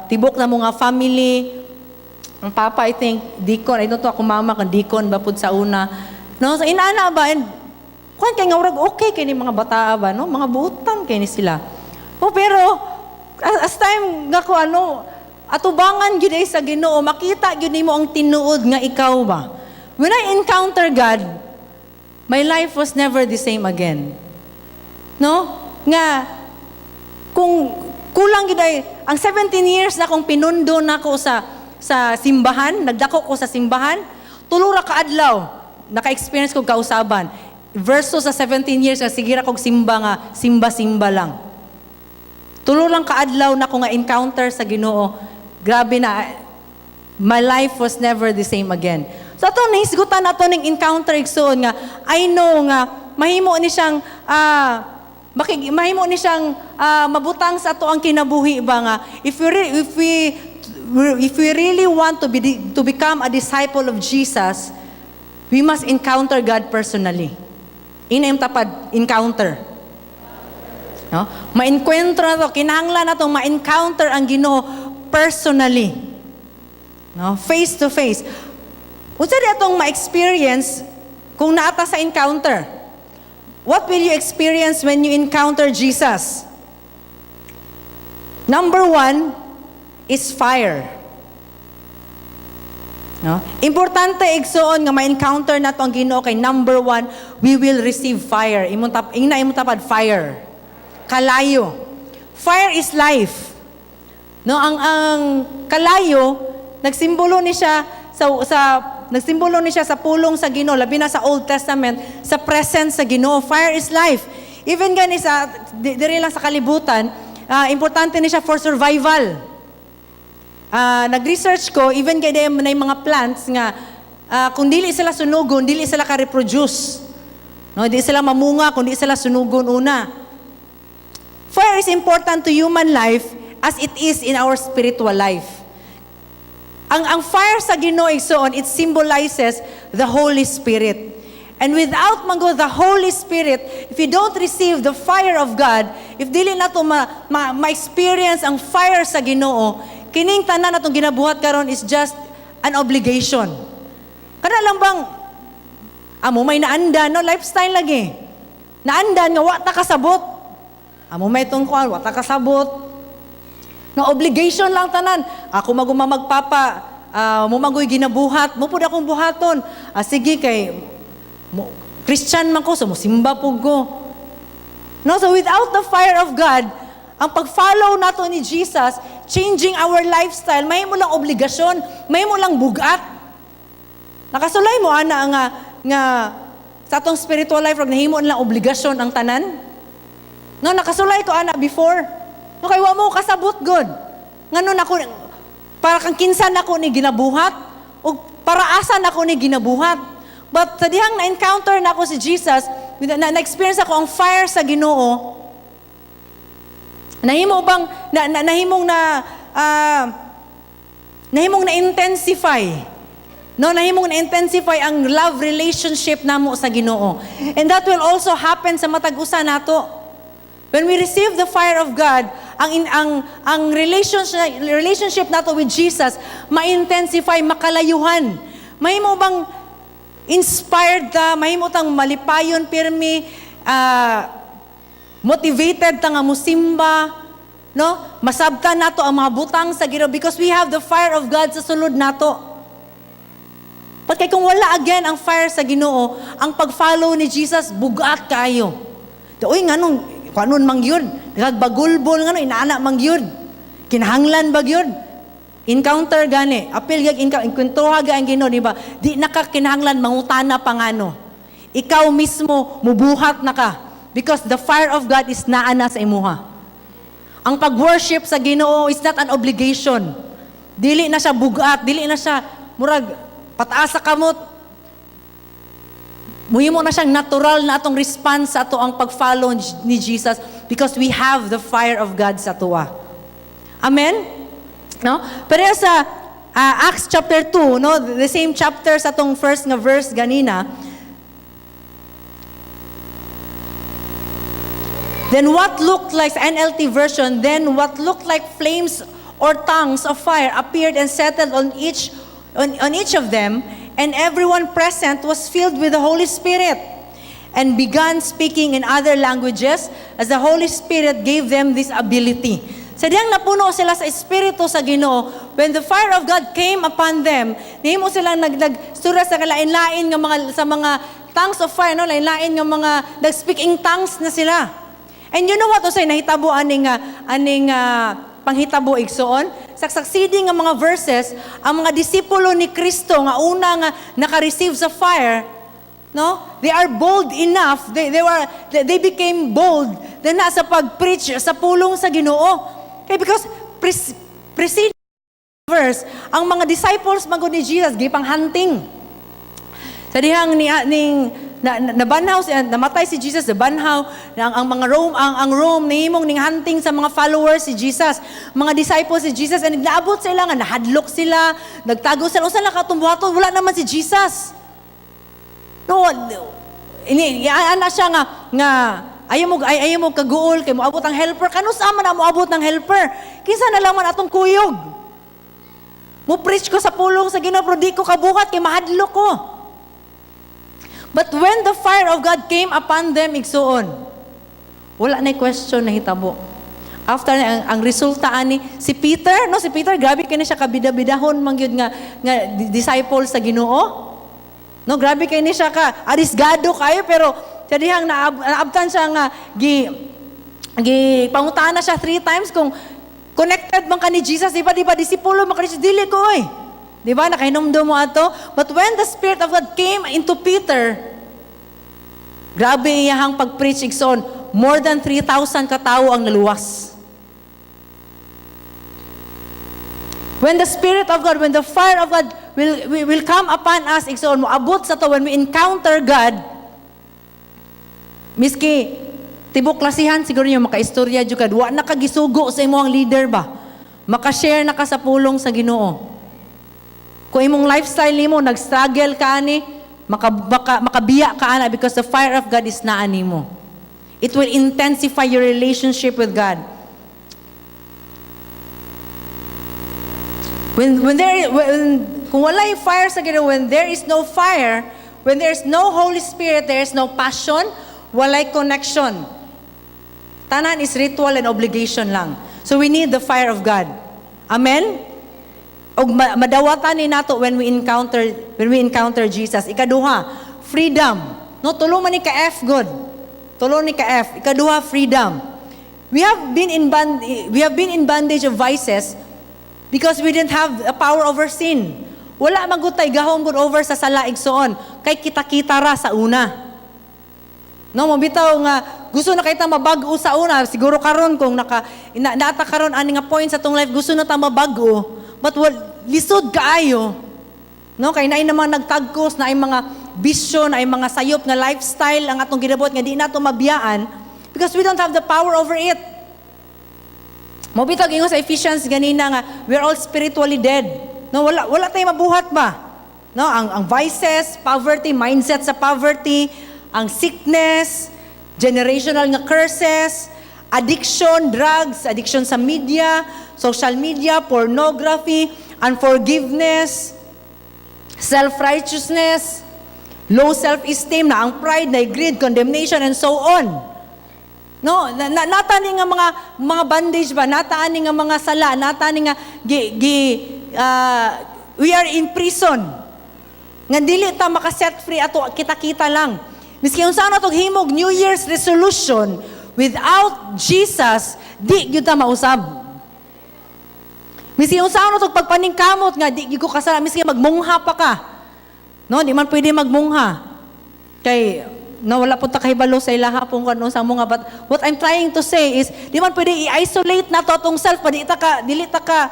tibok na mga family. Ang papa, I think, deacon. I don't know ako mama kung deacon ba pud sa una. No, so inaana ba, and kuan kay nga murag okay kay ni mga bata ba, no? Mga buutan kay ni sila. Oh, pero as time nga ko ano, atubangan gyud ay sa Ginoo, makita gyud nimo ang tinuod nga ikaw ba. When I encounter God, my life was never the same again. No? Nga kung kulang gyud ay ang 17 years na akong pinundo nako sa simbahan, nagdako ko sa simbahan, tulo ra ka adlaw naka-experience kog kausaban versus sa 17 years nga sige ra kog simba nga simba-simba lang. Tulo lang kaadlaw na ko nga encounter sa Ginoo. Grabe na, my life was never the same again. So ato nahisgutan ato ning encounter, igsoon, nga I know nga mahimo ni siyang mabutang sa ato ang kinabuhi ba nga if we really want to become a disciple of Jesus, we must encounter God personally. Ingna imong tapad, encounter. No? Ma-enkwentro na to, kinahanglan na to ma-encounter ang Ginoo personally. No? Face to face. Unsa di atong ma-experience kung naata sa encounter? What will you experience when you encounter Jesus? Number one is fire. No? Importante, igsoon, nga ma-encounter nato ang Ginoo kay number one, we will receive fire. Imong tap ingna imong tapad, fire. Kalayo. Fire is life. No, ang kalayo nagsimbolo ni siya sa pulong sa Ginoo, labi na sa Old Testament, sa presence sa Ginoo. Fire is life. Even gani sa diri lang sa kalibutan, importante ni siya for survival. Nag-research ko, even kay na yung mga plants nga kung dili sila sunugon, dili sila ka-reproduce. No, di sila mamunga kung di sila sunugon una. Fire is important to human life as it is in our spiritual life. Ang fire sa Ginoo, igsoon, it symbolizes the Holy Spirit. And without man the Holy Spirit, if you don't receive the fire of God, if dili na to ma-experience ang fire sa Ginoo, kining tanan natong ginabuhat karon is just an obligation. Kana lang bang amo may naandan, no, lifestyle lagi. Naandan nga wa ta kasabot. Amo may tungkuan, wa ta kasabot. No, obligation lang tanan. Ako maguma magpapa, mo magoy ginabuhat, mo pud akong buhaton. Ah, sige kay mo, Christian man ko, so mosimba pud ko. No, so without the fire of God, ang pag-follow nato ni Jesus, changing our lifestyle, mahimo lang obligasyon, mahimo lang bugat. Nakasulay mo ana nga sa atong spiritual life rag nahimo lang obligasyon ang tanan? No, nakasulay ko ana before. No, kay wa mo kasabot gud. Ngano nako, para kang kinsa nako ni ginabuhat ug para asa nako ni ginabuhat. But sa dihang na-encounter nako si Jesus, na-experience ako ang fire sa Ginoo, Nahimo bang na, na nahimong na nahimong na intensify? No, nahimong na intensify ang love relationship namo sa Ginoo. And that will also happen sa matag usa nato. When we receive the fire of God, ang in, ang relationship nato with Jesus ma-intensify, makalayuhan. Mahimo bang inspired ta, mahimo tang malipayon pirmi, motivated ta nga musimba, no? Masabtan nato ang mga butang sa Ginoo because we have the fire of God sa sulod nato. Pagkay kung wala again ang fire sa Ginoo, ang pag-follow ni Jesus bugat kaayo. Uy, nganong kanon man gyud, nagbagulbol, ngano inaana man gyud. Kinahanglan ba gyud? Encounter gani, apil gyud encounter ang Ginoo, di ba? Di na ka kinahanglan mangutana pa ngano. Ikaw mismo mubuhat na ka because the fire of God is naa na sa imuha. Ang pag-worship sa Ginoo is not an obligation. Dili na siya bugat, dili na siya murag pataas sa kamot. Muhimo na siyang natural na atong response sa ato ang pag-follow ni Jesus because we have the fire of God sa atoa. Amen? No? Pero sa Acts chapter 2, no, the same chapter sa atong first nga verse ganina. Then what looked like, NLT version, then what looked like flames or tongues of fire appeared and settled on each of them, and everyone present was filled with the Holy Spirit and began speaking in other languages as the Holy Spirit gave them this ability. Sa diyang napuno sila sa Espiritu sa Ginoo, when the fire of God came upon them, nihimo silang nag sa kalain-lain nga mga sa mga tongues of fire, no, lain-lain nga mga nag-speak in tongues na sila. And you know what usay nahitabo aning panghitabo, igsoon? Sa succeeding nga mga verses, ang mga disipulo ni Kristo nga una nga naka-receive sa fire, no? They are bold enough. They became bold then na sa pag-preach sa pulong sa Ginoo. Okay, because preceding verse, ang mga disciples man gud ni Jesus gipang hunting. Sa dihang ni ning na, na, nabanhaw siya, namatay si Jesus, nabanhaw ang mga Rome, ang Rome nihimong ning hunting sa mga followers si Jesus, mga disciples si Jesus, and naabot sila nga nahadlok sila, nagtago sila, usa lang katong buhaton, wala naman si Jesus. No, ini ana siya nga ayaw mo kaguol kay moabot ang helper. Kanus-a man na moabot ng helper? Kinsa na lang man atong kuyog? Mo preach ko sa pulong sa Ginoo pero di ko kabuhat kay mahadlok ko. But when the fire of God came upon them, igsuon, wala na question na hitabo. After ang resulta ani si Peter, no, si Peter, grabe kini siya kabida-bidahon man gyud nga disciple sa Ginoo. No, grabe kay ni siya ka arisgado kayo, pero sa dihang naabtan siya nga gi gi pangutaan na siya three times kung connected man ka ni Jesus, di ba? Di ba disipulo man ka ni Jesus? Dili ko oy. Di ba? Nakahinumdum mo ato? But when the Spirit of God came into Peter, grabe iyahang pag-preach, igsoon. More than 3,000 katao ang naluwas. When the Spirit of God, when the fire of God will come upon us, igsoon, moabot sa to, when we encounter God, miski tibok klasihan siguro niyo makaistorya jud ka, wa na ka gisugo sa imong leader ba? Maka-share na ka sa pulong sa Ginoo. Kung imong lifestyle nimo nag-struggle ka ani, makabiya ka ana because the fire of God is naa nimo. It will intensify your relationship with God. When kung wala yung fire sa Ginoo, when there is no fire, when there is no Holy Spirit, there is no passion, walay connection. Tanan is ritual and obligation lang. So we need the fire of God. Amen? Og madawatan ni nato when we encounter Jesus. Ikaduha, freedom. No, tulo man ni ka F good. Tulo ni ka F. Ikaduha, freedom. We have been in bondage of vices because we didn't have a power over sin. Wala man gud tay gahom gud over sa sala, igsoon, kay kita-kita ra sa una. No, mabitaw nga gusto na kay ta mabag-o sa una, siguro karon kung nata karon ani nga point sa atong life, gusto na ta mabag-o, but wal, lisod kaayo. No, kay naay naman nagtagkos, naay mga bisyo, naay mga sayop nga lifestyle ang atong ginabuhat nga di nato mabiyaan because we don't have the power over it. Mao bitaw ingon sa Ephesians ganina nga we're all spiritually dead. No, wala tayo mabuhat ba? No, ang vices, poverty, mindset sa poverty, ang sickness, generational nga curses, addiction, drugs, addiction sa media, social media, pornography, unforgiveness, self-righteousness, low self-esteem, na ang pride, na greed, condemnation, and so on. No, nata ni nga mga bondage ba, naa ni nga mga sala, naa ni nga gi, gi we are in prison. Nga dili ta maka-set free ato kita-kita lang. Miski unsa na tong himog New Year's resolution without Jesus, di gyud ta mausab. Miski unsa na tong pagpaningkamot nga di gyud ko kasala, miski magmungha pa ka. No, di man pwede magmungha. Kay no, wala po ta kahibalo sa ilaha pong kung sa mga, but what I'm trying to say is di man pwede i-isolate nato atong self pa di ta ka dili ta ka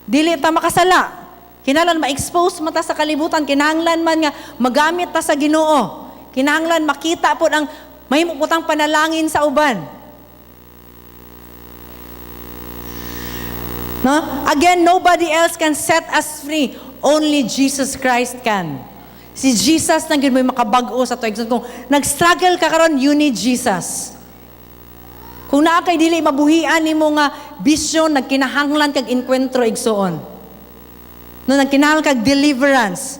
dili ta makasala. Kinahanglan ma-expose man ta sa kalibutan, kinahanglan man nga magamit ta sa Ginoo. Kinahanglan makita pod ang mahimo po tang panalangin sa uban. No? Again, nobody else can set us free. Only Jesus Christ can. Si Jesus nang gyud mo'y makabag-o sa tuig. Kung nag-struggle ka karon, you need Jesus. Kung naa kay dili mabuhian nimo nga bisyon, nagkinahanglan kag enkwentro, igsuon. No, nagkinahanglan kag deliverance.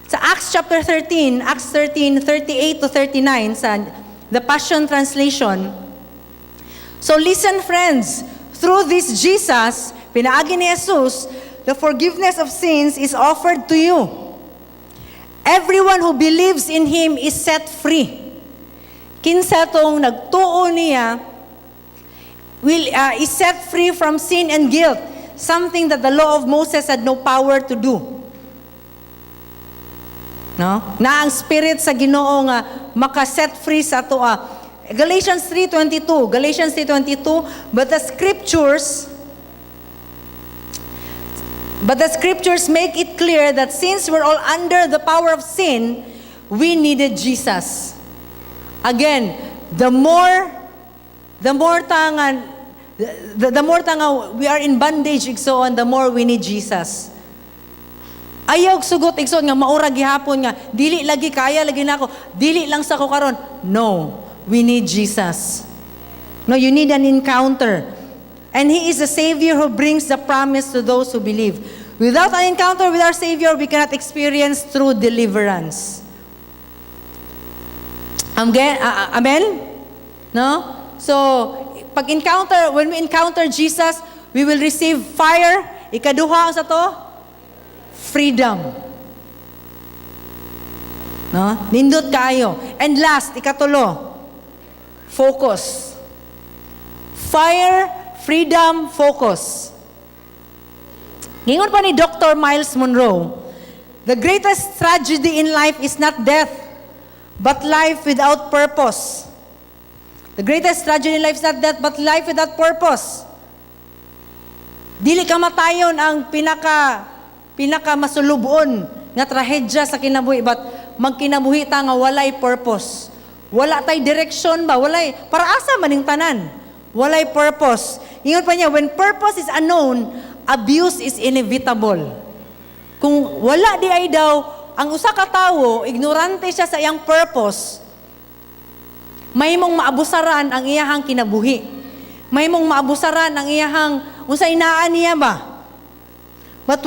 Sa Acts chapter 13, Acts 13, 38 to 39, sa The Passion Translation. "So listen, friends, through this Jesus, pinaagi ni Jesus, the forgiveness of sins is offered to you. Everyone who believes in Him is set free." Kinsa tong nagtuo niya will is set free from sin and guilt, something that the law of Moses had no power to do. No? Na ang spirit sa Ginoo nga maka-set free sa atoa. Galatians 3:22, Galatians 3:22, "But the scriptures make it clear that since we're all under the power of sin, we needed Jesus." Again, the more ta nga we are in bondage, igsoon, the more we need Jesus. Ayaw sugot, igsoon, nga maura gihapon nga dili lagi kaya lagi nako, dili lang sa ko karon. No, we need Jesus. No, you need an encounter. And He is the Savior who brings the promise to those who believe. Without an encounter with our Savior, we cannot experience true deliverance. Amen? No? So, pag encounter, when we encounter Jesus, we will receive fire. Ikaduha sa to, freedom. No? Nindot kayo. And last, ikatulo, focus. Fire, freedom, focus. Ngingon pa ni Dr. Myles Munroe, "The greatest tragedy in life is not death, but life without purpose." The greatest tragedy in life is not death, but life without purpose. Dili kamatayon ang pinaka masulubon nga trahedya sa kinabuhi, but magkinabuhi ta nga walay purpose. Wala tay direction ba? Walay para asa man ning tanan. Walay purpose. Ingon pa niya, "When purpose is unknown, abuse is inevitable." Kung wala di ay daw ang usa ka tawo, ignorante siya sa iyang purpose, mahimong maabusaran ang iyahang kinabuhi. Mahimong maabusaran ang iyahang unsa inaan niya ba? But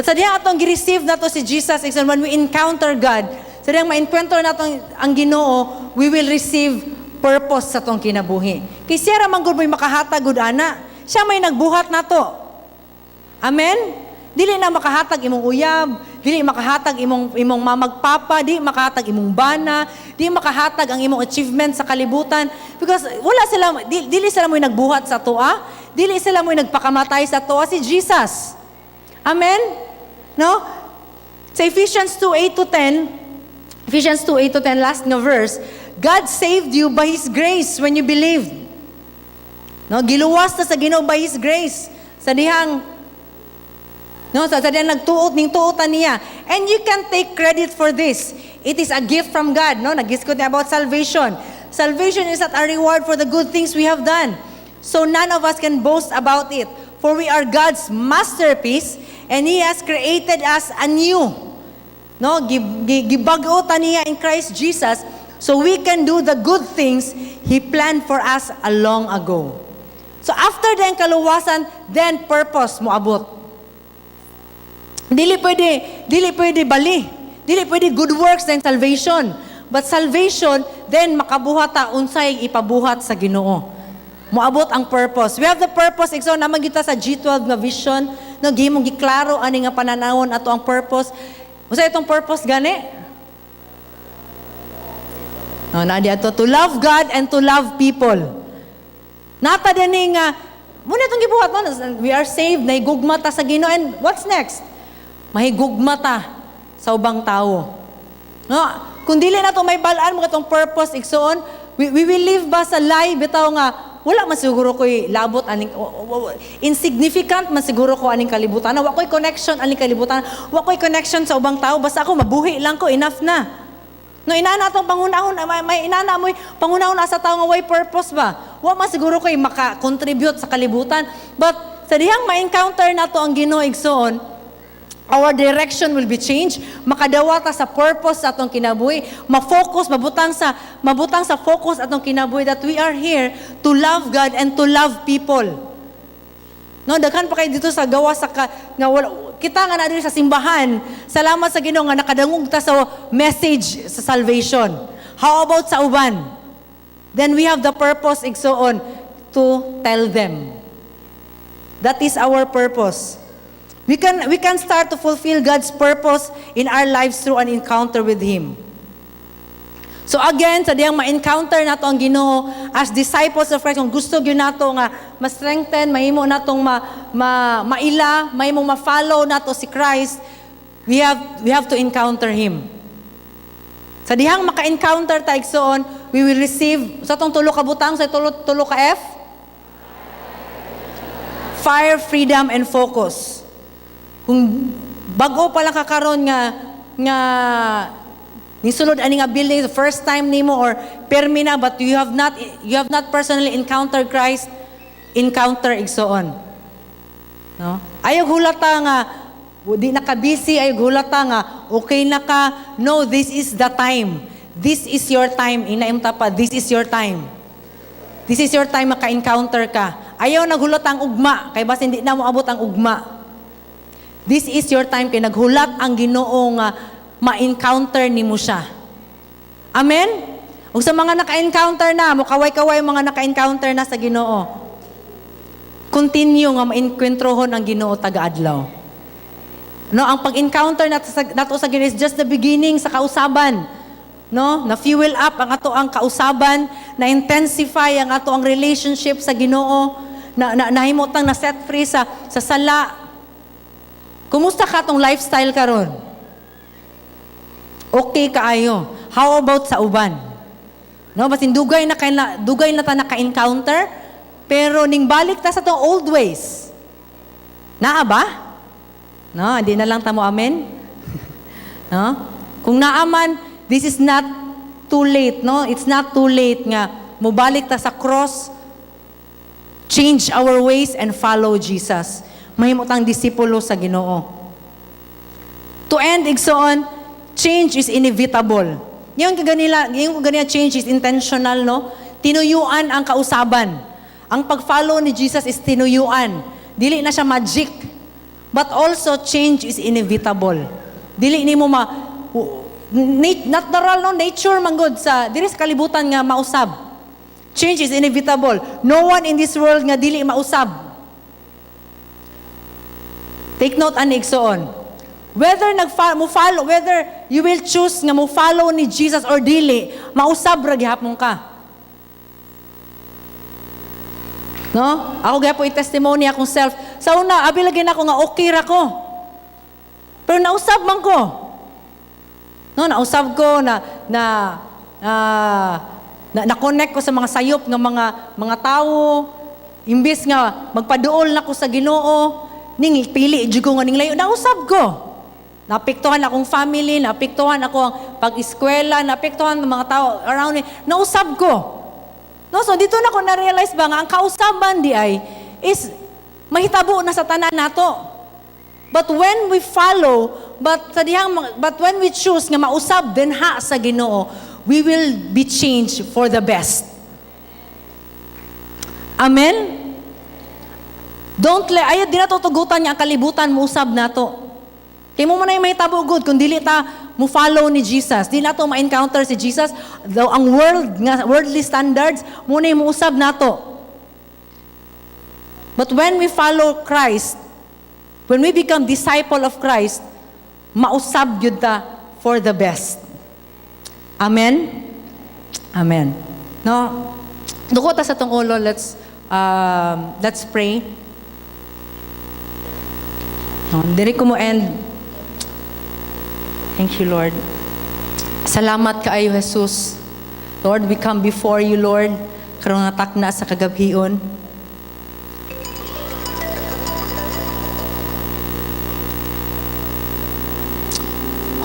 sa dihang atong gi-receive nato si Jesus, is when we encounter God, sa dihang ma-encounter nato ang Ginoo, we will receive purpose sa atong kinabuhi. Kay siya ra man gud mo'y makahatag gud ana. Siya may nagbuhat nato. Amen? Dili na makahatag imong uyab, dili makahatag imong mamagpapa, di makahatag imong bana, di makahatag ang imong achievement sa kalibutan because wala sila dili sila mo'y nagbuhat sa atoa, dili sila mo'y nagpakamatay sa atoa, si Jesus. Amen? No? Sa Ephesians 2:8 to 10, Ephesians 2:8 to 10, last nga verse, "God saved you by His grace when you believed." No, giluwas ta sa Ginoo by His grace. Sa dihang No, sa dihang nagtuot ning tuotan niya. "And you can take credit for this. It is a gift from God," no? Nag-discuss niya about salvation. "Salvation is not a reward for the good things we have done." so none of us can boast about it. For we are God's masterpiece, and He has created us anew. No, gibag-o ta niya in Christ Jesus so we can do the good things He planned for us a long ago. So after then kaluwasan, then purpose moabot. Dili pwede bali. Dili pwede good works then salvation. But salvation, then makabuhat ta unsay ipabuhat sa Ginoo. Moabot ang purpose. We have the purpose. Igsoon, naman kita sa G12 nga vision, no, gihimong giklaro ani nga pananawon ato ang purpose. Unsa itong purpose gani? No, na di ato to love God and to love people. Nata din nga muna itong gibuhat, no? We are saved, nahigugma ta sa Ginoo, and what's next? Mahigugma ta sa ubang tao. No? Kung dili na to may balaan mo katong purpose, igsoon, we will live ba sa lie bitaw nga wala man siguro ko'y labot aning insignificant man siguro ko aning kalibutan. Wa ko'y connection aning kalibutan. Wa ko'y connection sa ubang tao, basta ako mabuhi lang ko, enough na. No, inana atong panghunahon, may inana mo'y panghunahon sa tao nga way purpose ba? Wa man siguro ko'y maka-contribute sa kalibutan. But sa dihang ma-encounter nato ang Ginoo, igsoon, our direction will be changed. Makadawat ta sa purpose sa atong kinabuhi, ma-focus, mabutang sa focus atong kinabuhi that we are here to love God and to love people. No, daghan pa kay dito sa gawa sa ka, nga wala, kita nga na diri sa simbahan. Salamat sa Ginoo nga nakadangog ta sa message sa salvation. How about sa uban? Then we have the purpose, igsoon, to tell them. That is our purpose. We can start to fulfill God's purpose in our lives through an encounter with Him. So again, sa diyang ma-encounter nato ang Ginoo as disciples of Christ, kung gusto gyud nato nga ma-strengthen, mahimo natong maila, mahimong ma-follow nato si Christ, we have to encounter Him. Sa dihang maka-encounter ta, igsoon, we will receive sa tong tulo ka butang, sa tulo ka F: fire, freedom, and focus. Kung bago pa lang ka karon nga nisulod ani nga building, the first time nimo or permi na, but you have not personally encountered Christ, encounter, igsoon. No? Ayaw hulata nga di na ka busy, ayaw hulata nga okay na ka. No, this is the time. This is your time. Inaim ta pa, this is your time. This is your time maka-encounter ka. Ayaw naghulat ang ugma, kay basin di na mo abot ang ugma. This is your time kay naghulat ang Ginoo nga ma-encounter nimo siya. Amen? Ug sa mga naka-encounter na, mo kaway-kaway mga naka-encounter na sa Ginoo. Continue nga ma-enkuwentrohon ang Ginoo taga-adlaw. No, ang pag-encounter nato sa Ginoo is just the beginning sa kausaban. No, na fuel up ang ato ang kausaban, na intensify ang ato ang relationship sa Ginoo, na nahimutang na set free sa sala. Kumusta ka tong lifestyle karon? Okay kaayo. How about sa uban? No, basin dugay na kay na, dugay na ta naka-encounter, pero ning balik ta sa tong old ways. Naa ba? No, hindi na lang ta mo amen. No? Kung naaman, this is not too late, no? It's not too late nga mobalik ta sa cross, change our ways and follow Jesus. Mahimo tang disipulo sa Ginoo. To end, igsoon, change is inevitable. Yung kaganila change is intentional, no? Tinuyuan ang kausaban. Ang pag-follow ni Jesus is tinuyuan. Dili na siya magic. But also, change is inevitable. Dili nimo natural, no, nature man gud sa diri sa kalibutan nga mausab. Change is inevitable. No one in this world nga dili mausab. Take note ani, igsoon. Whether nag mo follow, whether you will choose nga mo follow ni Jesus or dili, mausab ra gihapon ka. No? Ako gyapon i-testimony akong self. Sa una, abi lagi nako nga okay ra ko. Pero nausab man ko. No, nausab ko na na-connect ko sa mga sayop nga mga tawo. Imbis nga magpaduol na ko sa Ginoo, ning pili jud ko nga ning layo, nausab ko. Naapektuhan akong family, naapektuhan ako ang pag-eskwela, naapektuhan ang mga tao around me. Nausab ko. No, so didto nako na-realize ba nga ang kausaban diay is mahitabo na sa tanan nato. But when we follow, but sa dihang but when we choose nga mausab dinha sa Ginoo, we will be changed for the best. Amen? Don't let, ayaw di nato tugutan nga ang kalibutan mousab nato. Kay mao man ay mahitabo gud kung dili ta mo follow ni Jesus, di nato ma-encounter si Jesus, though ang world nga worldly standards mao na mousab nato. But when we follow Christ, when we become disciple of Christ, mausab gyud ta for the best. Amen? Amen. No? Duko ta sa atong ulo, let's pray. No, diri ko mo end. Thank you, Lord. Salamat kaayo, Jesus. Lord, we come before you, Lord. Karong nga takna sa kagabhion.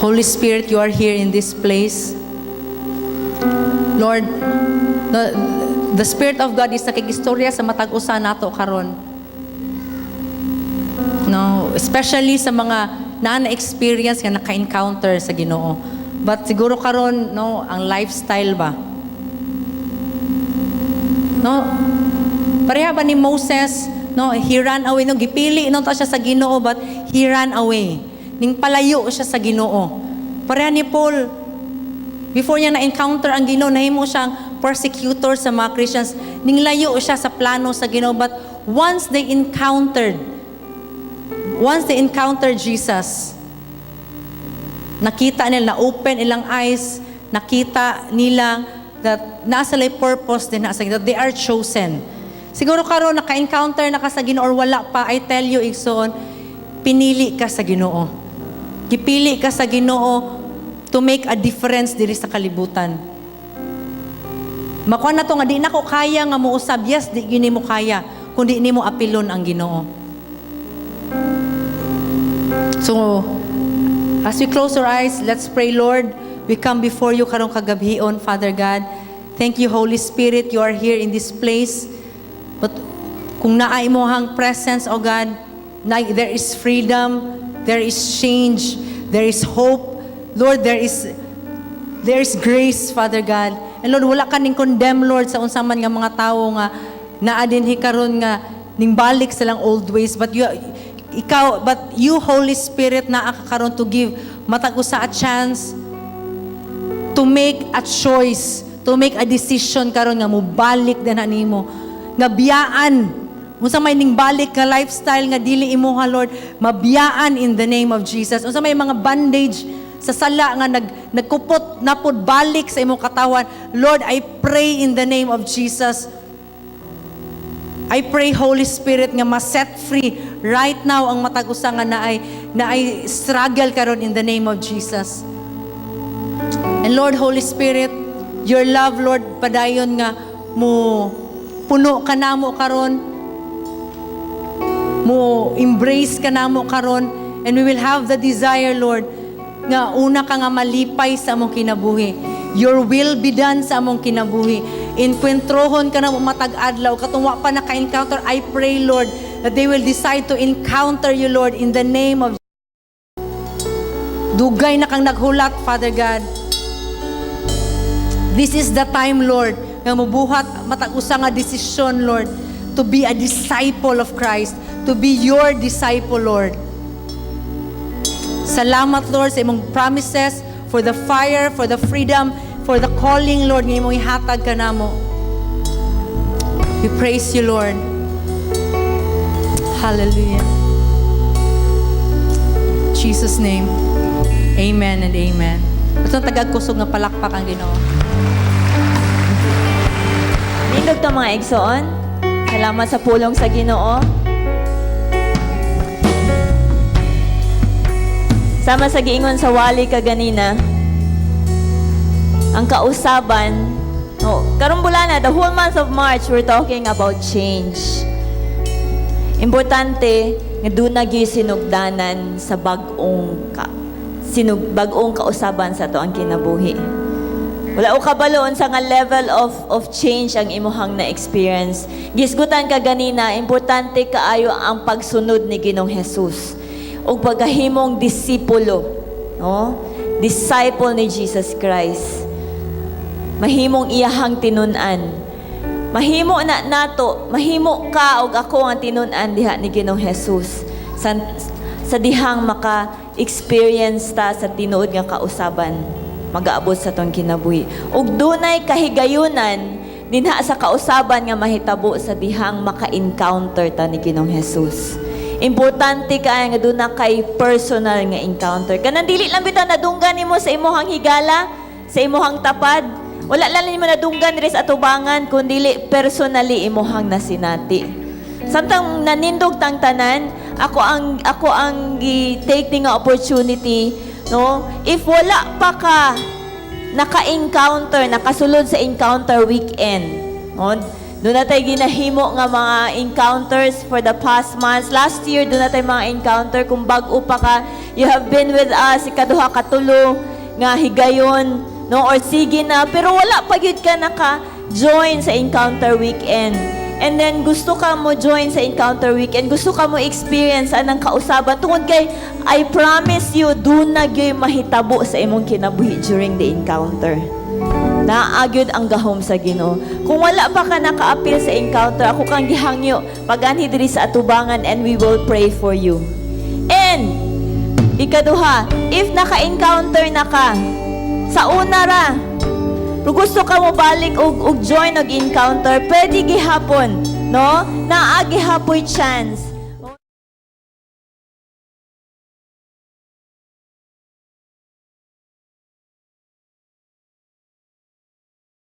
Holy Spirit, you are here in this place. Lord, the Spirit of God is nakigistorya sa matag usa nato karon. No, especially sa mga naa na experience nga naka-encounter sa Ginoo. But siguro karon, no, ang lifestyle ba? No? Pareha ba ni Moses, no, he ran away, no, gipili no ta siya sa Ginoo, but he ran away. Ning palayo siya sa Ginoo. Pareha ni Paul, before niya na-encounter ang Ginoo, nahimo siyang persecutor sa mga Christians. Ning layo siya sa plano sa Ginoo, but once they encountered Jesus, nakita nila, na-open ilang eyes, nakita nila that nasa lay purpose din nasa, that they are chosen. Siguro karon naka-encounter na ka sa Ginoo or wala pa, I tell you, igsoon, pinili ka sa Ginoo. Gipili ka sa Ginoo to make a difference diri sa kalibutan. Makuha na to nga di nako kaya nga mousab. Yes, di gyud nimo kaya kung di nimo apilon ang Ginoo. So, as we close our eyes, let's pray, Lord. We come before you karong kagabhion, Father God. Thank you, Holy Spirit, you are here in this place. But kung naa imong presence, O God, na, there is freedom, there is change, there is hope. Lord, there is grace, Father God. And Lord, wala ka ning condemn, Lord, sa unsa man nga mga tawo nga naa dinhi karon nga ning balik sa ilang old ways. But you, ikaw, but you, Holy Spirit, naa ka karon to give matag usa a chance to make a choice, to make a decision karon nga mobalik din nimo. Nga biyaan unsa may ning balik nga lifestyle nga dili imuha, Lord, mabiyaan in the name of Jesus. Unsa may mga bondage sa sala nga nagkupot na pod balik sa imong katawan, Lord, I pray in the name of Jesus. I pray, Holy Spirit, nga ma-set free right now ang matag usa nga naay struggle karon in the name of Jesus. And Lord, Holy Spirit, your love, Lord, padayon nga mo puno ka namo karon, mo embrace ka namo karon, and we will have the desire, Lord, nga una ka nga malipay sa among kinabuhi. Your will be done sa among kinabuhi. Inkwentrohon ka namo matag adlaw katong wa pa naka-encounter, I pray, Lord, that they will decide to encounter you, Lord, in the name of. Dugay na kang naghulat, Father God. This is the time, Lord, nga mubuhat matag usa nga desisyon, Lord, to be a disciple of Christ, to be your disciple, Lord. Salamat, Lord, sa imong promises, for the fire, for the freedom, for the calling, Lord, nga imong ihatag kanamo. We praise you, Lord. Hallelujah. In Jesus' name, amen and amen. Ito ang tagagkusog nga palakpak ang Ginoo. Nindog ta, mga igsoon. Salamat sa pulong sa Ginoo. Sama sa giingon sa wali kaganina, ang kausaban, oh, karong bulana, the whole month of March, we're talking about change. Importante nga duna gyud sinugdanan sa bag-ong kausaban sa atoang kinabuhi. Wala ko kabalo unsa nga level of change ang imuhang na-experience. Gisgutan ka ganina, importante kaayo ang pagsunod ni Ginoong Jesus ug pagkahimong disipulo, no? Disciple ni Jesus Christ. Mahimong iyahang tinun-an. Mahimo na nato, mahimo ka og ako ang tinun-an diha ni Ginoong Jesus. Sa dihang maka-experience ta sa tinuod nga kausaban magaabot sa atong kinabuhi. Ug dunay kahigayunan dinha sa kausaban nga mahitabo sa dihang maka-encounter ta ni Ginoong Jesus. Importante kaayo nga duna kay personal nga encounter. Kanang dili lang bitaw nadunggan nimo sa imuhang higala, sa imuhang tapad. Wala lang nimo nadunggan diri sa atubangan kun dili personally imuhang nasinati. Samtang nanindog tang tanan, ako ang gi-take ni nga opportunity, no? If wala pa ka naka-encounter, nakasulod sa encounter weekend, no? Duna tay ginahimo nga mga encounters for the past months. Last year, duna tay mga encounter. Kung bag-o pa ka, you have been with us, ikaduha, katulo, nga higayon, no? Or sige na, pero wala pa gyud ka naka-join sa encounter weekend. And then, gusto ka mo join sa encounter weekend, gusto ka mo experience anang kausaban. Tungod kay, I promise you, duna gyud mahitabo sa imong kinabuhi during the encounter. Naa gyud ang gahom sa Ginoo. Kung wala pa ka naka-apil sa encounter, ako kang gihangyo, paganhi diri sa atubangan and we will pray for you. And, ikaduha, if naka-encounter na ka, sa una ra, kung gusto ka mo balik og join og encounter, pwede gihapon, no? Naa gihapoy chance.